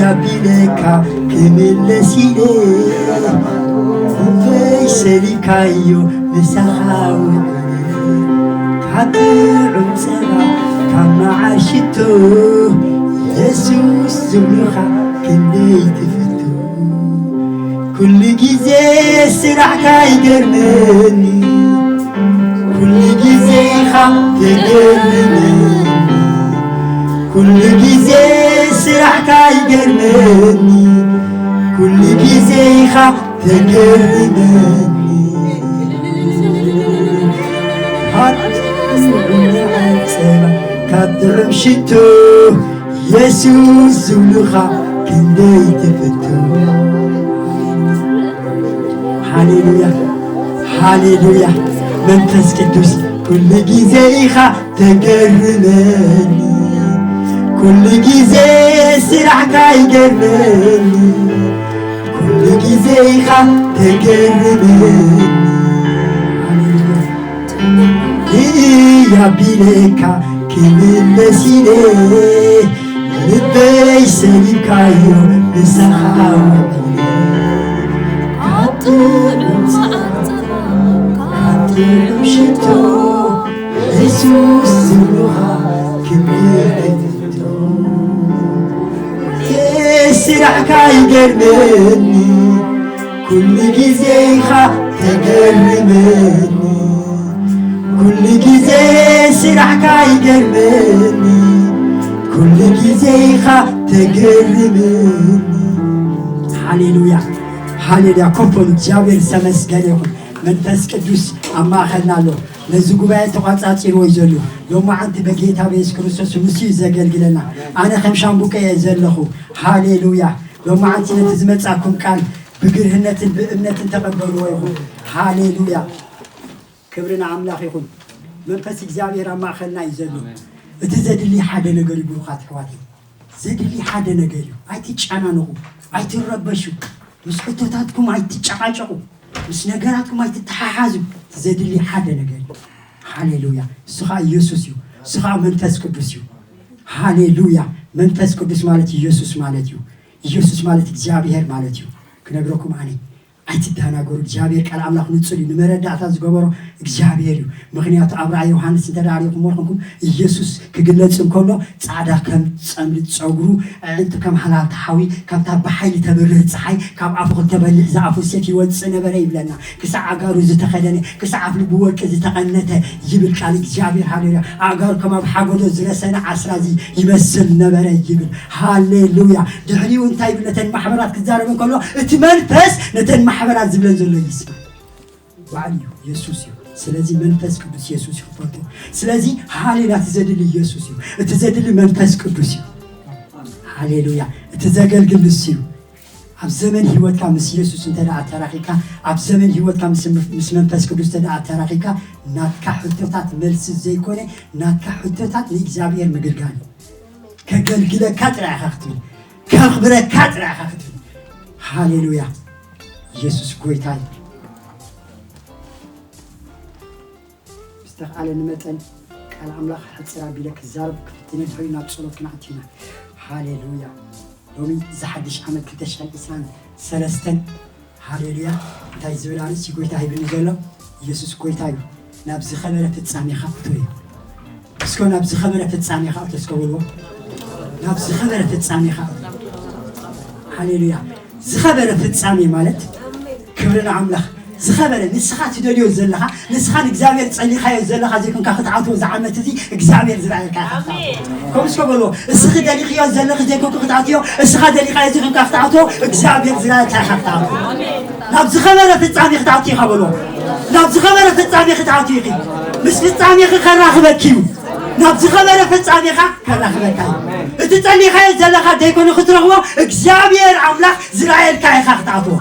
ኣቢለካ ክምለስ ኢለ ልበይ ሰሊካዮ ምሳኻ ውዕለ ካብ ጥዑም ጸባ ካብ መዓር ሽቶ የሱስ ዝብሉኻ ክንደይ ትፍቶ ኩሉ ግዜ ስራሕካ ይገርመኒ ኩሉ ግዜ ኢኻ ተገርመኒ ኩሉ ግዜ ስራሕካ ይገርመኒ ኩሉ ግዜ ኢኻ ተገርመኒ ካብ ጥዑም ሽቶ የሱስ ዝብሉኻ ክንደይ ትፍቶ ሃሌሉያ ሃሌሉያ መንፈስ ቅዱስ ኩሉ ግዜ ኢኻ ተገርመኒ ኩሉ ግዜ ስራሕካ ይገርመኒ ኩሉ ግዜ ኢኻ ተገርመኒ ኢያቢለካ ክምለስ ኢለ ልበይ ሰሊካዮ ንስኻ ውዕለ ካብ ጥዑም ሽቶ የሱስ ዝብሉኻ ክምለስ ስራሕካ ይገርመኒ ኩሉ ግዜ ኢኻ ተገርመኒ ኩሉ ግዜ ስራሕካ ይገርመኒ ኩሉ ግዜ ኢኻ ተገርመኒ ሃሌሉያ ሃሌሉያ ኮፍ በሉ እግዚኣብሔር ዝተመስገነ ይኹን መንፈስ ቅዱስ ኣብ ማእኸልና ኣሎ ነዚ ጉባኤ ተቋጻጺርዎ እዩ ዘሎ ሎማዓንቲ በጌታ በየሱስ ክርስቶስ ንሱ እዩ ዘገልግለና ኣነ ከም ሻምቡቀ እየ ዘለኹ ሃሌሉያ ሎማዓንቲ ነቲ ዝመጻኩም ቃል ብግርህነትን ብእምነትን ተቐበልዎ ይኹን ሃሌሉያ ክብሪ ንኣምላኽ ይኹን መንፈስ እግዚኣብሔር ኣብ ማእኸልና እዩ ዘሎ እቲ ዘድሊ ሓደ ነገር እዩ ብሩኻት ኣሕዋተይ ዘድሊ ሓደ ነገር እዩ ኣይትጨናነቑ ኣይትረበሹ ምስ ሕቶታትኩም ኣይትጨቓጨቑ ምስ ነገራትኩም ኣይትተሓሓዙ ዘድሊ ሓደ ነገር እዩ ሃሌሉያ እሱ ኸዓ ኢየሱስ እዩ እሱ ኸዓ መንፈስ ቅዱስ እዩ ሃሌሉያ መንፈስ ቅዱስ ማለት ኢየሱስ ማለት እዩ ኢየሱስ ማለት እግዚኣብሔር ማለት እዩ ክነግረኩም ኣነ ኣይትደናገሩ እግዚኣብሔር ቃል ኣምላኽ ንጹር እዩ ንመረዳእታ ዝገበሮ እግዚኣብሔር እዩ ምኽንያቱ ኣብ ራእይ ዮሃንስ እንተ ሪእኹምዎ ኮንኩም ኢየሱስ ክግለጽ እንከሎ ጻዕዳ ከም ጸምሊ ጸጉሩ ኣዒንቱ ከም ሃላልቲ ሓዊ፣ ካብታ ብሓይሊ ተብርህ ጸሓይ፣ ካብ ኣፉ ክልተ በሊሕ ዝኣፉ ሴፍ ይወጽእ ነበረ ይብለና። ክሳዕ ኣእጋሩ ዝተኸደነ፣ ክሳዕ ኣፍልቡ ወርቂ ዝተቐነተ ይብል ቃል እግዚኣብሔር። ሃሌሉያ። ኣእጋሩ ከም ኣብ ሓጎዶ ዝረሰነ ዓስራዚ ይመስል ነበረ ይብል። ሃሌሉያ። ድሕሪኡ እንታይ ይብል? ነተን ማሕበራት ክዛረብ እንከሎ፣ እቲ መንፈስ ነተን ማሕበራት ዝብለን ዘሎ ይስማዕ። ባዕሉ እዩ፣ የሱስ እዩ። ስለዚ መንፈስ ቅዱስ የሱስ እዩ፣ ክፈልጡ። ስለዚ ሃሌሉያ፣ እቲ ዘድሊ የሱስ እዩ፣ እቲ ዘድሊ መንፈስ ቅዱስ እዩ። ሃሌሉያ፣ እቲ ዘገልግል ንሱ እዩ። ኣብ ዘመን ህይወትካ ምስ የሱስ እንተ ደኣ ተራኺብካ፣ ኣብ ዘመን ህይወትካ ምስ፣ ምስ መንፈስ ቅዱስ እንተ ደኣ ተራኺብካ፣ ናትካ ሕቶታት መልሲ ዘይኮነ፣ ናትካ ሕቶታት ንእግዚኣብሔር ምግልጋል እዩ። ከገልግለካ ጥራይ ኢኻ ክትብል፣ ከኽብረካ ጥራይ ኢኻ ክትብል። ሃሌሉያ፣ የሱስ ጎይታ እዩ። ብዝተኻእለኒ መጠን ቃል ኣምላኽ ሕጽር ኣቢለ ክዛረብ ክፍትን እየ። ድሕሪኡ ናብ ጸሎት ክንኣቱ ኢና። ሃሌሉያ። ሎሚ እዚ ሓድሽ ዓመት ክልተ ሽሕን ዕስራን ሰለስተን፣ ሃሌሉያ፣ እንታይ ዝብል ኣርእስቲ ጎይታ ሂብኒ ዘሎ? ኢየሱስ ጎይታ እዩ። ናብ ዝኸበረ ፍጻሜኻ እቶ እዩ። እስከ ናብ ዝኸበረ ፍጻሜኻ እቶ እስከ በልዎ። ናብ ዝኸበረ ፍጻሜኻ እቶ። ሃሌሉያ። ዝኸበረ ፍጻሜ ማለት ክብሪ ንኣምላኽ። ዝኸበረ ንስኻ ትደልዮ ዘለኻ፣ ንስኻ ንእግዚኣብሔር ጸሊኻዮ ዘለኻ ዘይኮንካ ክትኣትዎ፣ እዚ ዓመት እዚ እግዚኣብሔር ዝረኣየልካ ኢኻ ክትኣትዎ። ከምኡ እስከ በልዎ፣ እስኺ ደሊኽዮ ዘለኺ ዘይኮንኩ ክትኣትዮ፣ እስኻ ደሊኻዮ ዘይኮንካ ክትኣትዎ፣ እግዚኣብሔር ዝረኣየልካ ኢኻ ክትኣትዎ። ናብ ዝኸበረ ፍጻሜ ክትኣትዩ ኢኻ በልዎ። ናብ ዝኸበረ ፍጻሜ ክትኣትዩ ኢኺ። ምስ ፍጻሜኺ ከራኽበኪ እዩ። ናብ ዝኸበረ ፍጻሜኻ ከራኽበካ እዩ። እቲ ጸሊኻዮ ዘለኻ ዘይኮነ ክትረኽቦ፣ እግዚኣብሔር ኣምላኽ ዝረኣየልካ ኢኻ ክትኣትዎ።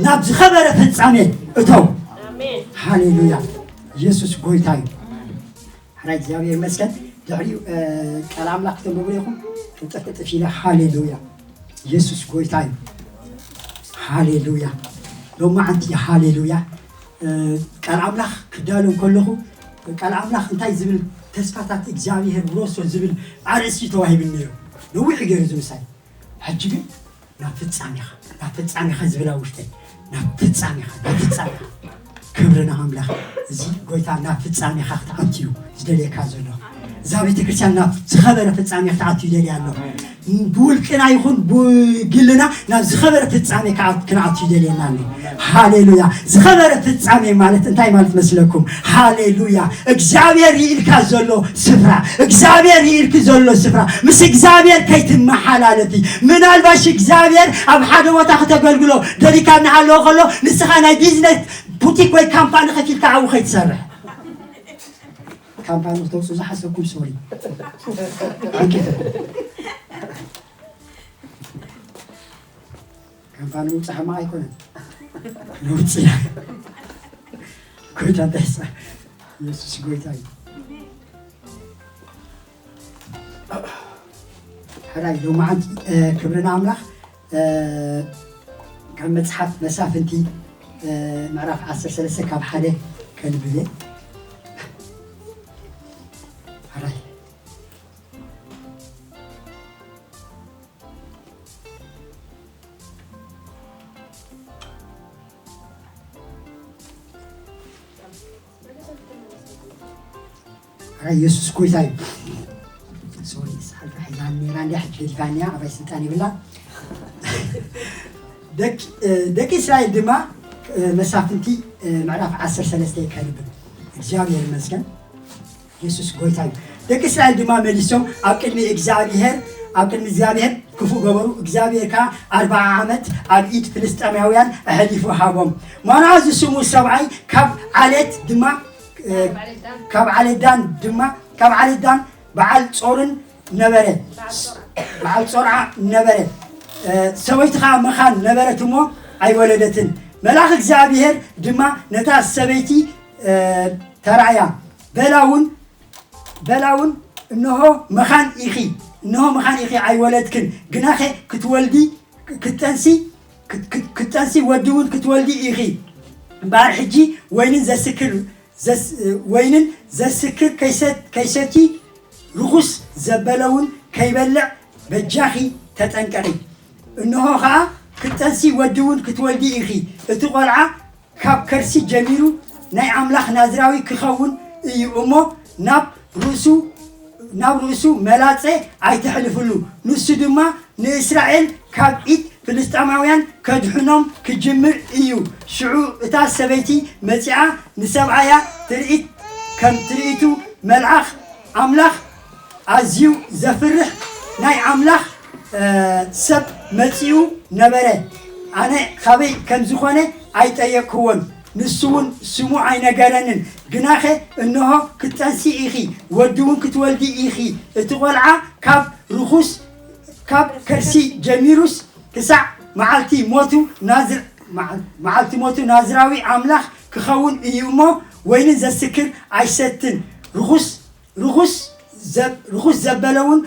ናብ ዝኸበረ ፍጻሜ እተው። ኣሜን። ሃሌሉያ። ኢየሱስ ጎይታ እዩ። ሕራይ እግዚኣብሔር ይመስገን። ድሕሪኡ፣ እ፣ ቃል ኣምላኽ ክተንብቡ ኢኹም። ቅልጥፍ ቅልጥፍ ኢለ፣ ሃሌሉያ። ኢየሱስ ጎይታ እዩ። ሃሌሉያ። ሎማዓንቲ ሃሌሉያ። እ፣ ቃል ኣምላኽ ክዳሎ እንከለኹ፣ ቃል ኣምላኽ እንታይ ዝብል፣ ተስፋታት እግዚኣብሔር ውረሶ ዝብል ኣርእስቲ ተዋሂብኒ ነይሩ። ነዊሕ ገይሩ እዚ ምሳይ። ሕጂ ግን ናብ ፍጻሜኻ ናብ ፍጻሜኻ ዝብል ኣብ ውሽጠይ ናብ ፍጻሜኻ ናብ ፍጻሜኻ ክብሪ ንኣምላኽ። እዚ ጎይታ ናብ ፍጻሜኻ ክትኣቱ እዩ ዝደልየካ ዘሎ። እዛ ቤተ ክርስቲያን ናብ ዝኸበረ ፍጻሜ ክትኣቱ ይደልያ ኣሎ። ብውልቅና ይኹን ብግልና ናብ ዝኸበረ ፍጻሜ ክኣ- ክንኣቱ ይደልየና ኣሎ። ሃሌሉያ። ዝኸበረ ፍጻሜ ማለት እንታይ ማለት መስለኩም? ሃሌሉያ። እግዚኣብሔር ይእልካ ዘሎ ስፍራ እግዚኣብሔር ይእልክ ዘሎ ስፍራ ምስ እግዚኣብሔር ከይትመሓላለፊ። ምናልባሽ እግዚኣብሔር ኣብ ሓደ ቦታ ክተገልግሎ ደሊካ እናሃለወ ከሎ ንስኻ ናይ ቢዝነስ ቡቲክ ወይ ካምፓኒ ከፊልካ ኣብኡ ከይትሰርሕ። ካምፓኒ ክተውፅኡ ዝሓሰብኩም ሶሪ። ዓንቂተ ካምፓኒ ውፅእ ሕማቕ ኣይኮነን። ንውፅእ ጎይታ እንታይ ሳ ኢየሱስ ጎይታ እዩ። ሕራይ ሎማዓንቲ ክብርና ኣምላኽ ካብ መፅሓፍ መሳፍንቲ ምዕራፍ ዓሰርተ ሰለስተ ካብ ሓደ ከንብብ እየ። ሕራይ ኣረ ኢየሱስ ጎይታ እዩ። ሶሪ ሳልፋ ሒዛን ነራ እንዲያ ሕጂ ገዲፋን እያ ኣባይ ስልጣን ይብላ። ደቂ እስራኤል ድማ መሳፍንቲ ምዕራፍ ዓሰርተ ሰለስተ ከንብብ። እግዚኣብሔር ይመስገን። የሱስ ጎይታ እዩ። ደቂ እስራኤል ድማ መሊሶም ኣብ ቅድሚ እግዚኣብሔር ኣብ ቅድሚ እግዚኣብሔር ክፉእ ገበሩ። እግዚኣብሔር ከኣ ኣርብዓ ዓመት ኣብ ኢድ ፍልስጤማውያን ኣሕሊፉ ሃቦም። ማኖኣ ዝስሙ ሰብኣይ ካብ ዓሌት ድማ ካብ ዓሌት ዳን ድማ ካብ ዓሌት ዳን በዓል ጾርን ነበረ በዓል ጾርዓ ነበረ። ሰበይቲ ከኣ መኻን ነበረት እሞ ኣይወለደትን። መልኣኽ እግዚኣብሔር ድማ ነታ ሰበይቲ ተራእያ። በላ እውን በላ እውን እንሆ መኻን ኢኺ እንሆ መኻን ኢኺ ኣይወለድክን፣ ግናኸ ክትወልዲ ክትጠንሲ ክትጠንሲ ወዲ እውን ክትወልዲ ኢኺ። እምበኣር ሕጂ ወይንን ዘስክር ወይንን ዘስክር ከይሰቲ ርኹስ ዘበለ እውን ከይበልዕ በጃኺ ተጠንቀቒ። እንሆ ኸኣ ክትጠንሲ ወዲ እውን ክትወልዲ ኢኺ። እቲ ቈልዓ ካብ ከርሲ ጀሚሩ ናይ ኣምላኽ ናዝራዊ ክኸውን እዩ እሞ ናብ ርእሱ ናብ ርእሱ መላጸ ኣይተሕልፍሉ። ንሱ ድማ ንእስራኤል ካብ ኢድ ፍልስጤማውያን ከድሕኖም ክጅምር እዩ። ሽዑ እታ ሰበይቲ መጺኣ ንሰብኣያ ትርኢት ከም ትርኢቱ መልኣኽ ኣምላኽ ኣዝዩ ዘፍርሕ ናይ ኣምላኽ ሰብ መጺኡ ነበረ። ኣነ ካበይ ከም ዝኾነ ኣይጠየቅክዎን፣ ንሱ እውን ስሙ ኣይነገረንን። ግናኸ እንሆ ክትጠንሲ ኢኺ፣ ወዲ እውን ክትወልዲ ኢኺ። እቲ ቈልዓ ካብ ርኹስ ካብ ከርሲ ጀሚሩስ ክሳዕ መዓልቲ ሞቱ ናዝር መዓልቲ ሞቱ ናዝራዊ ኣምላኽ ክኸውን እዩ እሞ ወይንን ዘስክር ኣይሰትን። ርኹስ ርኹስ ዘበለ እውን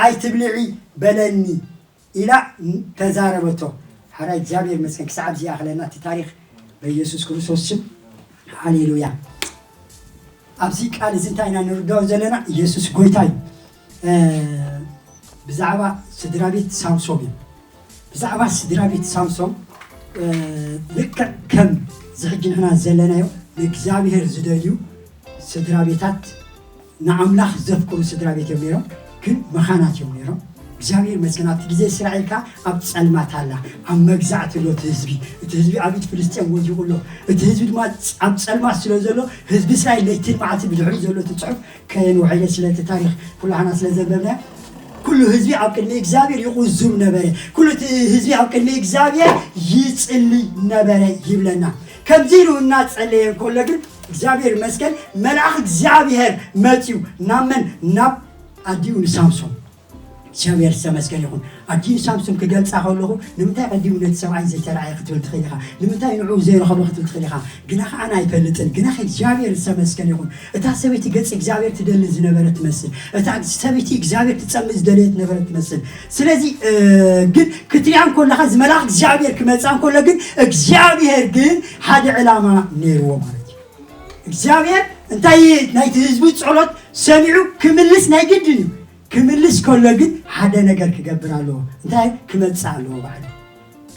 ኣይትብልዒ በለኒ ኢላ ተዛረበቶ። ሓራይ እግዚኣብሔር ይመስገን ክሳዕ ኣብዚ ይኣኽለና እቲ ታሪኽ በኢየሱስ ክርስቶስ ስም። ሃሌሉያ። ኣብዚ ቃል እዚ እንታይ ኢና ንርዳኦ ዘለና? ኢየሱስ ጎይታ እዩ። ብዛዕባ ስድራ ቤት ሳምሶም እዩ። ብዛዕባ ስድራ ቤት ሳምሶም ልክዕ ከም ዝሕጂ ንሕና ዘለናዮ ንእግዚኣብሔር ዝደልዩ ስድራ ቤታት ንኣምላኽ ዘፍቅሩ ስድራ ቤት እዮም ነይሮም። ግን መኻናት እዮም ነይሮም። እግዚኣብሔር ይመስገን ኣብቲ ግዜ እስራኤል ከኣ ኣብ ጸልማት ኣላ። ኣብ መግዛእቲ ኣሎ እቲ ህዝቢ። እቲ ህዝቢ ኣብ ኢድ ፍልስጤም ወዲቑ ኣሎ። እቲ ህዝቢ ድማ ኣብ ጸልማት ስለ ዘሎ ህዝቢ እስራኤል ለይትን መዓልቲ ብድሕሪኡ ዘሎ እቲ ጽሑፍ ከየንውሐዮ ስለ እቲ ታሪኽ ኩላህና ስለ ዘንበብናዮ ኩሉ ህዝቢ ኣብ ቅድሚ እግዚኣብሔር ይቑዝም ነበረ። ኩሉ እቲ ህዝቢ ኣብ ቅድሚ እግዚኣብሔር ይጽልይ ነበረ ይብለና። ከምዚ ኢሉ እናጸለየ እንከሎ ግን እግዚኣብሔር ይመስገን መልኣኽ እግዚኣብሔር መጺኡ ናብ መን ናብ ኣዲኡ ንሳምሶን እግዚኣብሔር ዝተመስገን ይኹን። ኣዲኡ ሳምሶን ክገልጻ ከለኹ ንምንታይ ቀዲሙ ነቲ ሰብኣይ ዘይተራእየ ክትብል ትኽእል ኢኻ። ንምንታይ ንዕኡ ዘይረኸቦ ክትብል ትኽእል ኢኻ። ግና ኸዓ ኣይፈልጥን። ግና እግዚኣብሔር ዝተመስገን ይኹን። እታ ሰበይቲ ገጽ እግዚኣብሔር ትደሊ ዝነበረት ትመስል። እታ ሰበይቲ እግዚኣብሔር ትጸምእ ዝደለየት ነበረት ትመስል። ስለዚ ግን ክትሪኣ እንኮለኻ እዚ መልኣኽ እግዚኣብሔር ክመጻ እንኮሎ ግን እግዚኣብሔር ግን ሓደ ዕላማ ነይርዎ ማለት እዩ። እግዚኣብሔር እንታይ ናይቲ ህዝቡ ጸሎት ሰሚዑ ክምልስ ናይ ግድን እዩ። ክምልስ ከሎ ግን ሓደ ነገር ክገብር ኣለዎ። እንታይ? ክመጽእ ኣለዎ። ባዕሉ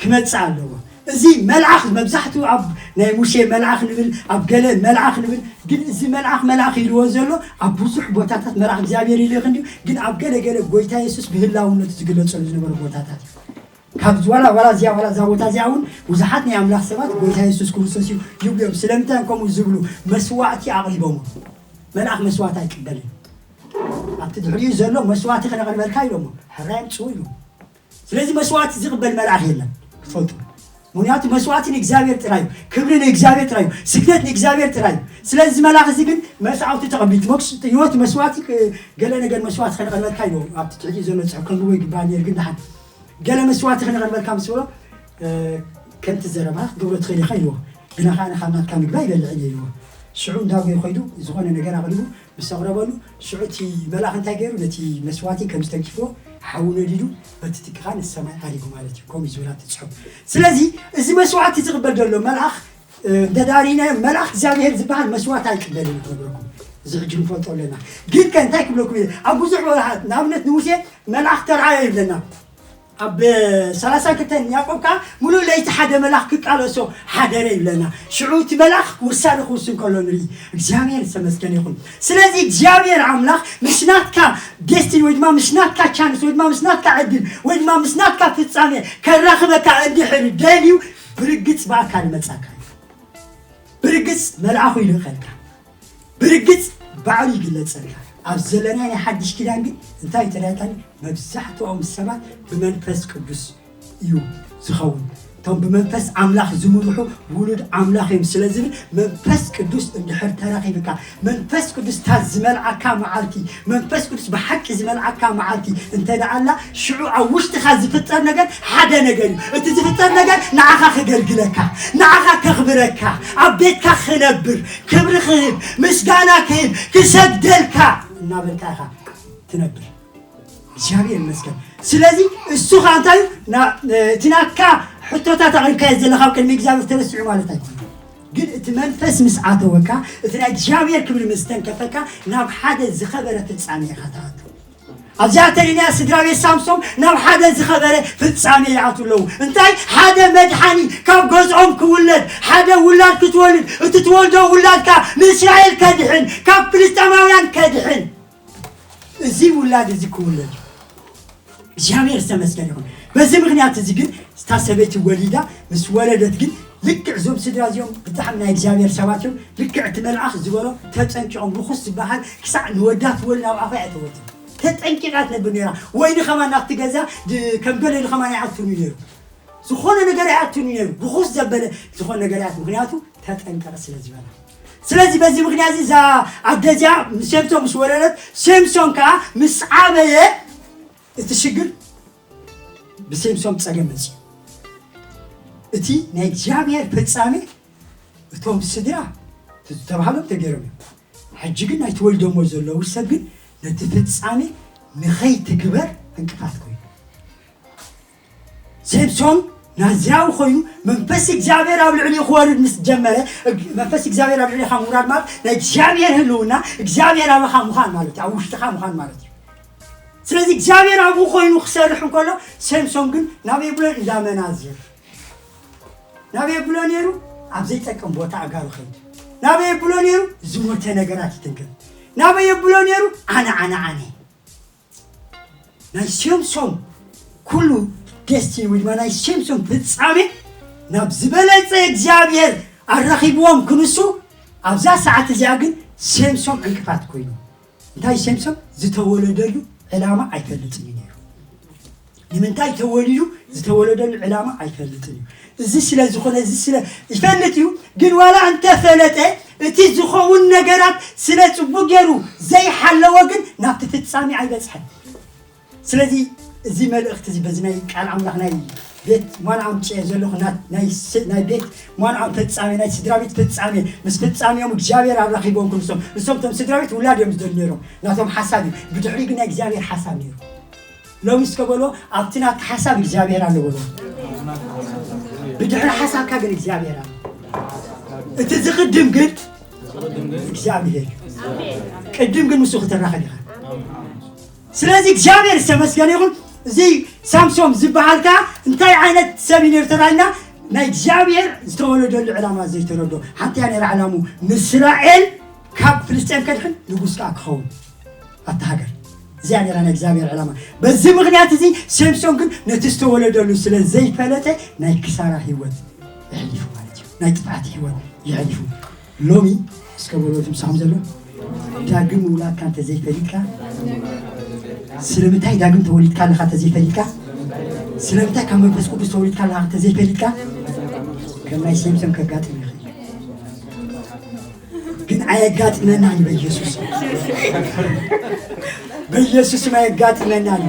ክመጽእ ኣለዎ። እዚ መልኣኽ፣ መብዛሕትኡ ኣብ ናይ ሙሴ መልኣኽ ንብል፣ ኣብ ገለ መልኣኽ ንብል፣ ግን እዚ መልኣኽ መልኣኽ ኢልዎ ዘሎ ኣብ ብዙሕ ቦታታት መልኣኽ እግዚኣብሔር ይልእኽ እንዲዩ፣ ግን ኣብ ገለ ገለ ጎይታ የሱስ ብህላውነቱ ዝግለጸሉ ዝነበረ ቦታታት እዩ። ካብ ዋላ ዋላ እዚኣ ዋላ እዛ ቦታ እዚኣ እውን ብዙሓት ናይ ኣምላኽ ሰባት ጎይታ የሱስ ክርስቶስ እዩ ይብሉ እዮም። ስለምንታይ ከምኡ ዝብሉ? መስዋዕቲ ኣቕሪቦም። መልኣኽ መስዋዕቲ ኣይቅበልን። ኣብቲ ድሕሪኡ ዘሎ መስዋዕቲ ከነቕርበልካ ኢሎሞ፣ ሕራይ ኣምጽኡ ኢሎም። ስለዚ መስዋዕቲ ዝቕበል መልኣኽ የለን ክትፈልጡ። ምክንያቱ መስዋዕቲ ንእግዚኣብሔር ጥራይ እዩ። ክብሪ ንእግዚኣብሔር ጥራይ እዩ። ስግደት ንእግዚኣብሔር ጥራይ እዩ። ስለዚ እዚ መልኣኽ እዚ ግን መስዋዕቲ ተቐቢሉ፣ መክስ-፣ ህይወት መስዋዕቲ፣ እ፣ ገለ ነገር መስዋዕቲ ከነቐርበልካ ኢሎ ኣብቲ ትሕቲ ዘሎ ጽሑፍ ከንብቦ ይግባእ ነይሩ፣ ግን ደሓን ገለ መስዋዕቲ ከነቐርበልካ ምስ በሎ፣ እ፣ ከምቲ ዘረባ ክትገብሮ ትኽእል ኢኻ ኢልዎ። ግና ኸዓ ንኻብ ናትካ ምግቢ ኣይበልዕን እየ ኢልዎ። ሽዑ እንዳጎየ ኸይዱ ዝኾነ ነገር ኣቕሪቡ ምስ ኣቕረበሉ፣ ሽዑ እቲ መልኣኽ እንታይ ገይሩ? ነቲ መስዋዕቲ ከም ዝተንኪፍዎ ሓዊ ነዲዱ በቲ ትኪ ኸዓ ንሰማይ ዓሪጉ ማለት እዩ። ከምኡ እዩ ዝብል ኣብቲ ጽሑፍ። ስለዚ እዚ መስዋዕቲ ዝቕበል ዘሎ መልኣኽ፣ እ፣ እንተዳሪናዮ፣ መልኣኽ እግዚኣብሔር ዝበሃል መስዋዕቲ ኣይቅበልን ክነግረኩም። እዚ ሕጂ ንፈልጦ ኣለና። ግን ከ እንታይ ክብለኩም እየ? ኣብ ብዙሕ ወርሓት፣ ንኣብነት ንሙሴ መልኣኽ ተርኣዮ ይብለና። ኣብ ሰላሳ ክልተ ያዕቆብ ከኣ ምሉእ ለይቲ ሓደ መልኣኽ ክቃለሶ ሓደረ ይብለና። ሽዑ እቲ መልኣኽ ውሳነ ክውስን ከሎ ንርኢ። እግዚኣብሔር ዝተመስገነ ይኹን። ስለዚ እግዚኣብሔር ኣምላኽ ምስ ናትካ ዴስቲኒ ወይ ድማ ምስ ናትካ ቻንስ ወይ ድማ ምስ ናትካ ዕድል ወይ ድማ ምስ ናትካ ፍጻሜ ከራኽበካ እንድሕር ደልዩ ብርግጽ ብኣካል ይመጻካ እዩ። ብርግጽ መልኣኹ ይልእኸልካ። ብርግጽ ባዕሉ ይግለጸልካ። ኣብ ዘለናይ ናይ ሓድሽ ኪዳን ግን እንታይ ተረዳእካኒ? መብዛሕትኦም ሰባት ብመንፈስ ቅዱስ እዩ ዝኸውን። እቶም ብመንፈስ ኣምላኽ ዝምርሑ ውሉድ ኣምላኽ እዮም ስለ ዝብል መንፈስ ቅዱስ እንድሕር ተረኺብካ፣ መንፈስ ቅዱስ እታ ዝመልኣካ መዓልቲ፣ መንፈስ ቅዱስ ብሓቂ ዝመልኣካ መዓልቲ እንተ ደኣ ኣላ፣ ሽዑ ኣብ ውሽጥኻ ዝፍጠር ነገር ሓደ ነገር እዩ። እቲ ዝፍጠር ነገር ንዓኻ ከገልግለካ፣ ንዓኻ ከኽብረካ፣ ኣብ ቤትካ ክነብር፣ ክብሪ ክህብ፣ ምስጋና ክህብ፣ ክሰግደልካ እናበልካ ኢኻ ትነብር። እግዚኣብሔር ይመስገን። ስለዚ እሱ ኸዓ እንታይ እዩ? ና-፣ እቲ ናትካ ሕቶታት ኣቕሪብካዮ ዘለኻ ኣብ ቅድሚ እግዚኣብሔር ተረሲዑ ማለት ኣይኮነን። ግን እቲ መንፈስ ምስ ኣተወካ፣ እቲ ናይ እግዚኣብሔር ክብሪ ምስ ተንከፈካ፣ ናብ ሓደ ዝኸበረ ፍጻሜ ኢኻ ትኣቱ። ኣብዚኣ ተሪእናያ ስድራ ቤት ሳምሶም ናብ ሓደ ዝኸበረ ፍጻሜ ይኣትዉ ኣለዉ። እንታይ? ሓደ መድሓኒ ካብ ገዝኦም ክውለድ፣ ሓደ ውላድ ክትወልድ፣ እቲ ትወልዶ ውላድካ ንእስራኤል ከድሕን፣ ካብ ፍልስጤማውያን ከድሕን፣ እዚ ውላድ እዚ ክውለድ እዩ። እግዚኣብሔር ዝተመስገነ ይኹን። በዚ ምኽንያት እዚ ግን እታ ሰበይቲ ወሊዳ፣ ምስ ወለደት ግን ልክዕ እዞም ስድራ እዚኦም ብጣዕሚ ናይ እግዚኣብሔር ሰባት እዮም። ልክዕ እቲ መልኣኽ ዝበሎ ተጠንቂቖም፣ ርኹስ ዝበሃል ክሳዕ ንወዳ ትወልድ ናብ ኣፋ እያ እተወትን። ተጠንቂቓ ትነብር ነይራ። ወይኒ ኸማን ናብቲ ገዛ ድ-፣ ከም ገለ ኢሉ ኸማን ኣይኣቱን እዩ ነይሩ። ዝኾነ ነገር ኣይኣቱን እዩ ነይሩ። ርኹስ ዘበለ ዝኾነ ነገር ኣይኣቱ-፣ ምኽንያቱ ተጠንቀቐ ስለ ዝበላ። ስለዚ በዚ ምኽንያት እዚ እዛ ኣደ እዚኣ ሴምሶን ምስ ወለደት፣ ሴምሶን ከኣ ምስ ዓበየ እቲ ሽግር ብሴምሶን ጸገም መጽዩ። እቲ ናይ እግዚኣብሔር ፍጻሜ እቶም ስድራ ዝተባህሎም ተገይሮም እዮም። ሕጂ ግን ናይ ተወልዶሞ ዘለዉ ሰብ ግን ነቲ ፍጻሜ ንኸይትግበር ዕንቅፋት ኮይኑ። ሴምሶን ናዝራዊ ኮይኑ መንፈስ እግዚኣብሔር ኣብ ልዕሊኡ ክወርድ ምስ ጀመረ፣ እግ-፣ መንፈስ እግዚኣብሔር ኣብ ልዕሊኻ ምውራድ ማለት ናይ እግዚኣብሔር ህልውና፣ እግዚኣብሔር ኣባኻ ምዃን ማለት እዩ፣ ኣብ ውሽጥኻ ምዃን ማለት እዩ። ስለዚ እግዚኣብሔር ኣብኡ ኮይኑ ክሰርሕ እንከሎ፣ ሴምሶን ግን ናበይ ብሎ? እንዳ መናዝር። ናበይ ብሎ ነይሩ? ኣብ ዘይጠቅም ቦታ ኣጋሩ ኸይድ። ናበይ ብሎ ነይሩ? ዝሞተ ነገራት ይትንክፍ። ናበይ ብሎ ነይሩ? ኣነ፣ ኣነ፣ ኣነ። ናይ ሴምሶን ኩሉ ዴስቲኒ ወይ ድማ ናይ ሴምሶን ፍጻሜ ናብ ዝበለጸ እግዚኣብሔር ኣራኺብዎም ክንሱ፣ ኣብዛ ሰዓት እዚኣ ግን ሴምሶን ዕንቅፋት ኮይኑ። እንታይ? ሴምሶን ዝተወለደሉ ዕላማ ኣይፈልጥን እዩ ነይሩ። ንምንታይ ተወሊዱ ዝተወለደሉ ዕላማ ኣይፈልጥን እዩ። እዚ ስለ ዝኾነ፣ እዚ ስለ ይፈልጥ እዩ፣ ግን ዋላ እንተፈለጠ እቲ ዝኸውን ነገራት ስለ ጽቡቕ ገይሩ ዘይሓለወ ግን ናብቲ ፍጻሜ ኣይበጽሐን። ስለዚ እዚ መልእኽቲ እዚ በዚ ናይ ቃል ኣምላኽ ናይ ቤት ሟን ኣምጽኤ ዘለኹ ና-፣ ናይ ስ-፣ ናይ ቤት ሟን ኣም ፍጻሜ፣ ናይ ስድራ ቤት ፍጻሜ፣ ምስ ፍጻሜኦም እግዚኣብሔር ኣራኺቦም ክንሶም። ንሶም እቶም ስድራ ቤት ውላድ እዮም ዝደልዩ ነይሮም። ናቶም ሓሳብ እዩ። ብድሕሪ ግን ናይ እግዚኣብሔር ሓሳብ ነይሩ። ሎሚ እስከ በሎ፣ ኣብቲ ናትካ ሓሳብ እግዚኣብሔር ኣሎ በሎ። ብድሕሪ ሓሳብካ ግን እግዚኣብሔር ኣሎ። እቲ ዝቕድም ግን እግዚኣብሔር እዩ። ቅድም ግን ምስኡ ክትራኸብ ኢኻ። ስለዚ እግዚኣብሔር ዝተመስገነ ይኹን። እዚ ሳምሶም ዝበሃል ከዓ እንታይ ዓይነት ሰብ እዩ ነይሩ ተባሂልና፣ ናይ እግዚኣብሔር ዝተወለደሉ ዕላማ ዘይተረዶ። ሓንቲ እያ ነይራ ዕላሙ፣ ንእስራኤል ካብ ፍልስጤም ከድሕን፣ ንጉስ ከዓ ክኸውን ኣብቲ ሃገር። እዚኣ ነይራ ናይ እግዚኣብሔር ዕላማ። በዚ ምኽንያት እዚ ሴምሶን ግን ነቲ ዝተወለደሉ ስለ ዘይፈለጠ ናይ ክሳራ ህይወት የሕሊፉ ማለት እዩ። ናይ ጥፍኣት ህይወት የሕሊፉ። ሎሚ እስከ በሎ እቲ ምሳኹም ዘሎ፣ ዳግም ምውላድካ እንተዘይፈሊጥካ፣ ስለምንታይ ዳግም ተወሊድካ ኣለኻ እንተዘይፈሊጥካ፣ ስለምንታይ ካብ መንፈስ ቅዱስ ተወሊድካ ኣለኻ እንተዘይፈሊጥካ፣ ከም ናይ ሴምሶን ከጋጥም ይኽእል። ግን ኣየጋጥመናን በኢየሱስ። በኢየሱስም ኣየጋጥመናን።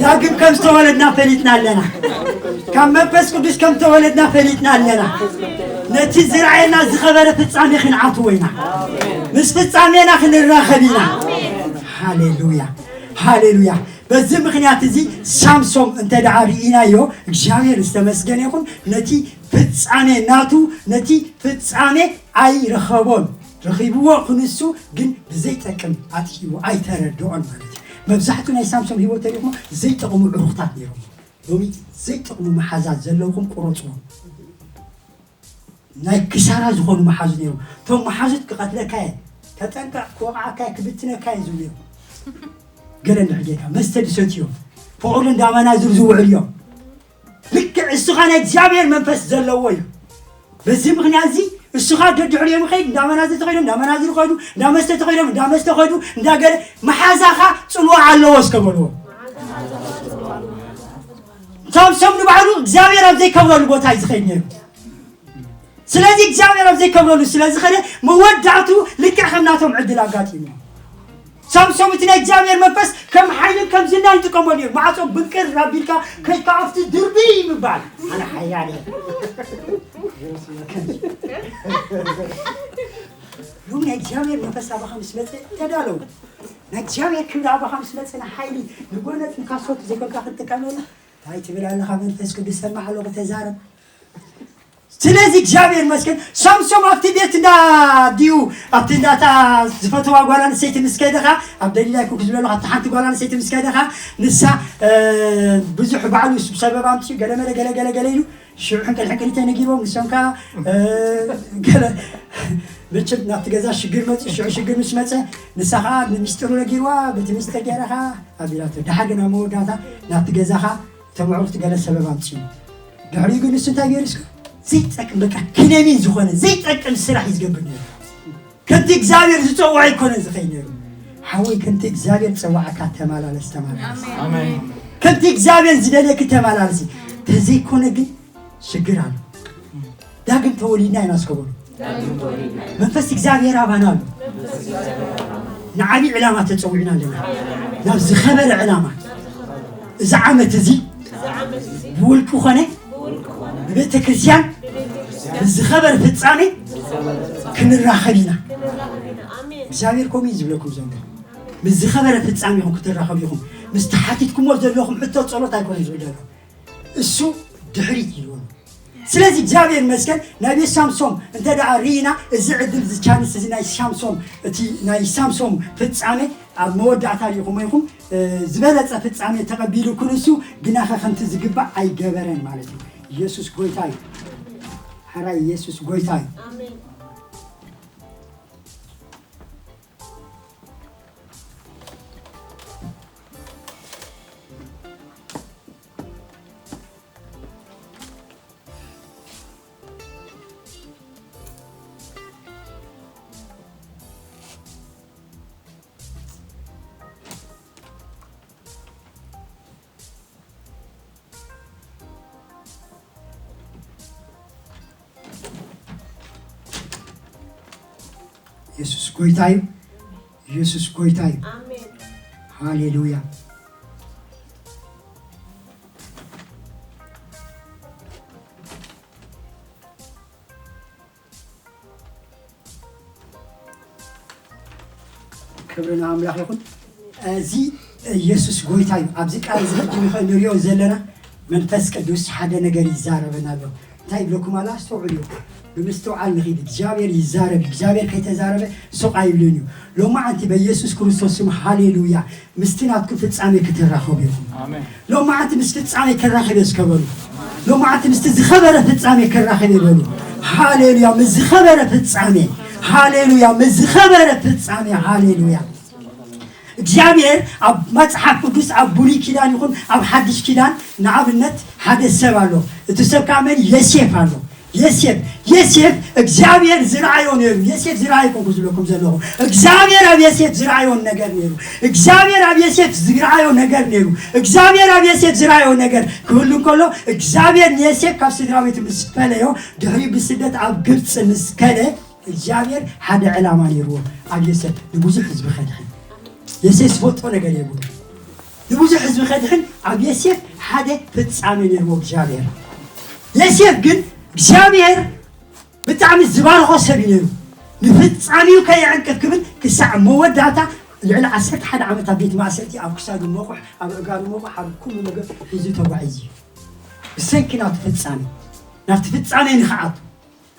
ዳግም ከም ዝተወለድና ፈሊጥና ኣለና። ካብ መንፈስ ቅዱስ ከም ተወለድና ፈሊጥና ኣለና። ነቲ ዝረኣየና ዝኸበረ ፍጻሜ ክንኣትዎ ኢና። ምስ ፍጻሜና ክንራኸብ ኢና። ሃሌሉያ፣ ሃሌሉያ። በዚ ምኽንያት እዚ ሳምሶም እንተ ደኣ ርኢናዮ፣ እግዚኣብሔር ዝተመስገነ ይኹን፣ ነቲ ፍጻሜ ናቱ፣ ነቲ ፍጻሜ ኣይረኸቦን። ረኺብዎ ክንሱ ግን ብዘይጠቅም ኣጥፊእዎ፣ ኣይተረድኦን ማለት እዩ። መብዛሕትኡ ናይ ሳምሶም ህይወት ተሪእኹሞ ዘይጠቕሙ ዕሩኽታት ነይሮም። ሎሚ ዘይጠቕሙ መሓዛት ዘለውኹም ቁረጽዎም። ናይ ክሳራ ዝኾኑ መሓዙት ነይሮም። እቶም መሓዙት ክቐትለካ እየ፣ ተጠንቀቕ፣ ክወቕዓካ እየ፣ ክብትነካ እየ ዝብሉ እዮም። ገለ እንድሕር ጌርካ መስተ ዝሰትዩ እዮም። ፍቕሪ እንዳመናዝሩ ዝውዕሉ እዮም። ልክዕ እስኻ ናይ እግዚኣብሔር መንፈስ ዘለዎ እዩ። በዚ ምኽንያት እዚ እስኻ ደድሕሪኦም ይኸይድ፣ እንዳመናዘ ተኸይዶም እንዳመናዝሩ ኸይዱ፣ እንዳመስተ ተኸይዶም እንዳመስተ ኸይዱ፣ እንዳገለ መሓዛኻ ጽልዋ ኣለዎ እስከ በልዎ። ሳምሶም ንባዕሉ እግዚኣብሔር ኣብ ዘይከብረሉ ቦታ እዩ ዝኸይድ ነይሩ። ስለዚ እግዚኣብሔር ኣብ ዘይከብረሉ ስለ ዝኸደ መወዳእቱ ልክዕ ከም ናቶም ዕድል ኣጋጢሙ። ሳምሶም እቲ ናይ እግዚኣብሔር መንፈስ ከም ሓይልን ከም ዝናን ይጥቀመሉ እዩ። ማዕጾ ብቅር ኣቢልካ ከይካ ኣብቲ ድርቢ ምባል፣ ኣነ ሓያል እየ። ሎሚ ናይ እግዚኣብሔር መንፈስ ኣባኻ ምስ መጸ ተዳለው። ናይ እግዚኣብሔር ክብሪ ኣባኻ ምስ መጸ ንሓይሊ ንጎነጽ ንካሶት ዘይኮንካ ክትጥቀመሉ እንታይ ትብል ኣለኻ? መንፈስ ቅዱስ ሰማዕ ኣለኹ ተዛረብ። ስለዚ እግዚኣብሔር ይመስገን። ሳምሶም ኣብቲ ቤት እንዳ ድዩ ኣብቲ እንዳታ ዝፈተዋ ጓል ኣንስተይቲ ምስ ከደኻ ኣብ ደሊላ ይኩን ክዝብለሉ ኣብቲ ሓንቲ ጓል ኣንስተይቲ ምስ ከደኻ ንሳ እ፣ ብዙሕ ባዕሉ ሰበብ ኣምፅኡ ገለመለ ገለ ገለ ገለ ኢሉ ሽዑ ሕንቅል ሕንቅል ተነጊሮም ንሶም ከዓ እ፣ ገለ መቸም ናብቲ ገዛ ሽግር መፅኡ። ሽዑ ሽግር ምስ መፀ ንሳ ከዓ ንሚስጥሩ ነጊርዋ በቲ ሚስጥር ገይራ ከዓ ኣቢላቶ። ደሓር ግን ኣብ መወዳእታ ናብቲ ገዛ ከዓ እቶም ኣዕሩኽቲ ገለ ሰበብ ኣምፅኡ። ድሕሪኡ ግን ንሱ እንታይ ገይሩ እስከ ዘይጠቅም በቃ ክነሚን ዝኾነ ዘይጠቅም ስራሕ እዩ ዝገብር ነይሩ። ከምቲ እግዚኣብሔር ዝፀውዖ ኣይኮነን ዝኸይድ ነይሩ። ሓወይ ከምቲ እግዚኣብሔር ዝፀዋዓካ ተመላለስ፣ ተመላለስ። ኣሜን። ከምቲ እግዚኣብሔር ዝደልየኪ ተመላለሲ። ተዘይኮነ ግን ሽግር ኣሎ። ዳግም ተወሊድና ኢና እስከ በሉ። መንፈስ እግዚኣብሔር ኣባና ኣሎ። ንዓብዪ ዕላማ ተፀዊዕና ኣለና። ናብ ዝኸበረ ዕላማ። እዚ ዓመት እዚ ብውልቂ ኮነ ብቤተ ክርስቲያን ብዝኸበረ ፍጻሜ ክንራኸብ ኢና። እግዚኣብሔር ከምኡ እዩ ዝብለኩም ዘሎ። ምስ ዝኸበረ ፍጻሜ ኢኹም ክትራኸቡ ኢኹም። ምስ ተሓቲትኩሞ ዘለኹም ሕቶ ጸሎት ኣይኮነን ዝብል ዘሎ። እሱ ድሕሪት ኢልዎ። ስለዚ እግዚኣብሔር ይመስገን ናይ ቤት ሳምሶም እንተ ደኣ ርኢና እዚ ዕድል እዚ ቻንስ እዚ ናይ ሳምሶም እቲ ናይ ሳምሶም ፍጻሜ ኣብ መወዳእታ ርኢኹሞ ኢኹም። እ፣ ዝበለጸ ፍጻሜ ተቐቢሉ ክንሱ ግናኸ ከምቲ ዝግባእ ኣይገበረን ማለት እዩ። ኢየሱስ ጎይታ እዩ። ሓራይ ኢየሱስ ጎይታ እዩ። ኣሜን። ኢየሱስ ጎይታ እዩ። ኢየሱስ ጎይታ እዩ። ኣሜን። ሃሌሉያ። ክብሪ ንኣምላኽ ይኹን። እዚ ኢየሱስ ጎይታ እዩ። ኣብዚ ቃል እዚ ሕጂ ንኸ-፣ ንሪኦ ዘለና መንፈስ ቅዱስ ሓደ ነገር ይዛረበና ኣሎ። እንታይ ይብለኩም ኣሎ? ኣስተውዕሉ። ብምስትውዓል ንኺድ እግዚኣብሔር ይዛረብ እግዚኣብሔር ከይተዛረበ ሱቕ ኣይብልን እዩ። ሎማዓንቲ በኢየሱስ ክርስቶስ ስም ሃሌሉያ ምስቲ ናትኩም ፍጻሜ ክትራኸቡ ኢኹም። ሎማዓንቲ ምስ ፍጻሜ ክራኸብ እየ እስከ በሉ። ሎማዓንቲ ምስቲ ዝኸበረ ፍጻሜ ክራኸብ እየ በሉ። ሃሌሉያ ምስ ዝኸበረ ፍጻሜ። ሃሌሉያ ምስ ዝኸበረ ፍጻሜ። ሃሌሉያ እግዚኣብሔር ኣብ መጽሓፍ ቅዱስ ኣብ ብሉይ ኪዳን ይኹን ኣብ ሓድሽ ኪዳን ንኣብነት ሓደ ሰብ ኣሎ። እቲ ሰብ ከዓ መን ዮሴፍ ኣሎ። ዮሴፍ ዮሴፍ እግዚኣብሔር ዝረኣዮ ነይሩ። ዮሴፍ ዝረኣይ ኮንኩ ዝብለኩም ዘለኹ እግዚኣብሔር ኣብ ዮሴፍ ዝረኣዮ ነገር ነይሩ። እግዚኣብሔር ኣብ ዮሴፍ ዝረኣዮ ነገር ነይሩ። እግዚኣብሔር ኣብ ዮሴፍ ዝረኣዮ ነገር ክህሉ እንከሎ እግዚኣብሔር ንዮሴፍ ካብ ስድራ ቤቱ ምስ ፈለዮ ድሕሪ ብስደት ኣብ ግብፂ ምስ ከደ እግዚኣብሔር ሓደ ዕላማ ነይርዎ ኣብ ዮሴፍ ንብዙሕ ህዝቢ ከድሕን። ዮሴፍ ዝፈልጦ ነገር የብሉ። ንብዙሕ ህዝቢ ከድሕን ኣብ ዮሴፍ ሓደ ፍጻሜ ነይርዎ እግዚኣብሔር። ዮሴፍ ግን እግዚኣብሔር ብጣዕሚ ዝባርኾ ሰብ እዩ ነይሩ። ንፍጻሜኡ ከየዕንቅፍ ክብል ክሳዕ መወዳእታ ልዕሊ ዓሰርተ ሓደ ዓመት ኣብ ቤት ማእሰርቲ ኣብ ክሳዱ መቑሕ ኣብ ኣእጋሩ መቑሕ ኣብ ኩሉ ነገር ሒዙ ተጓዒዙ እዩ። ብሰንኪ ናቱ ፍጻሜ ናብቲ ፍጻሜ ንኽኣቱ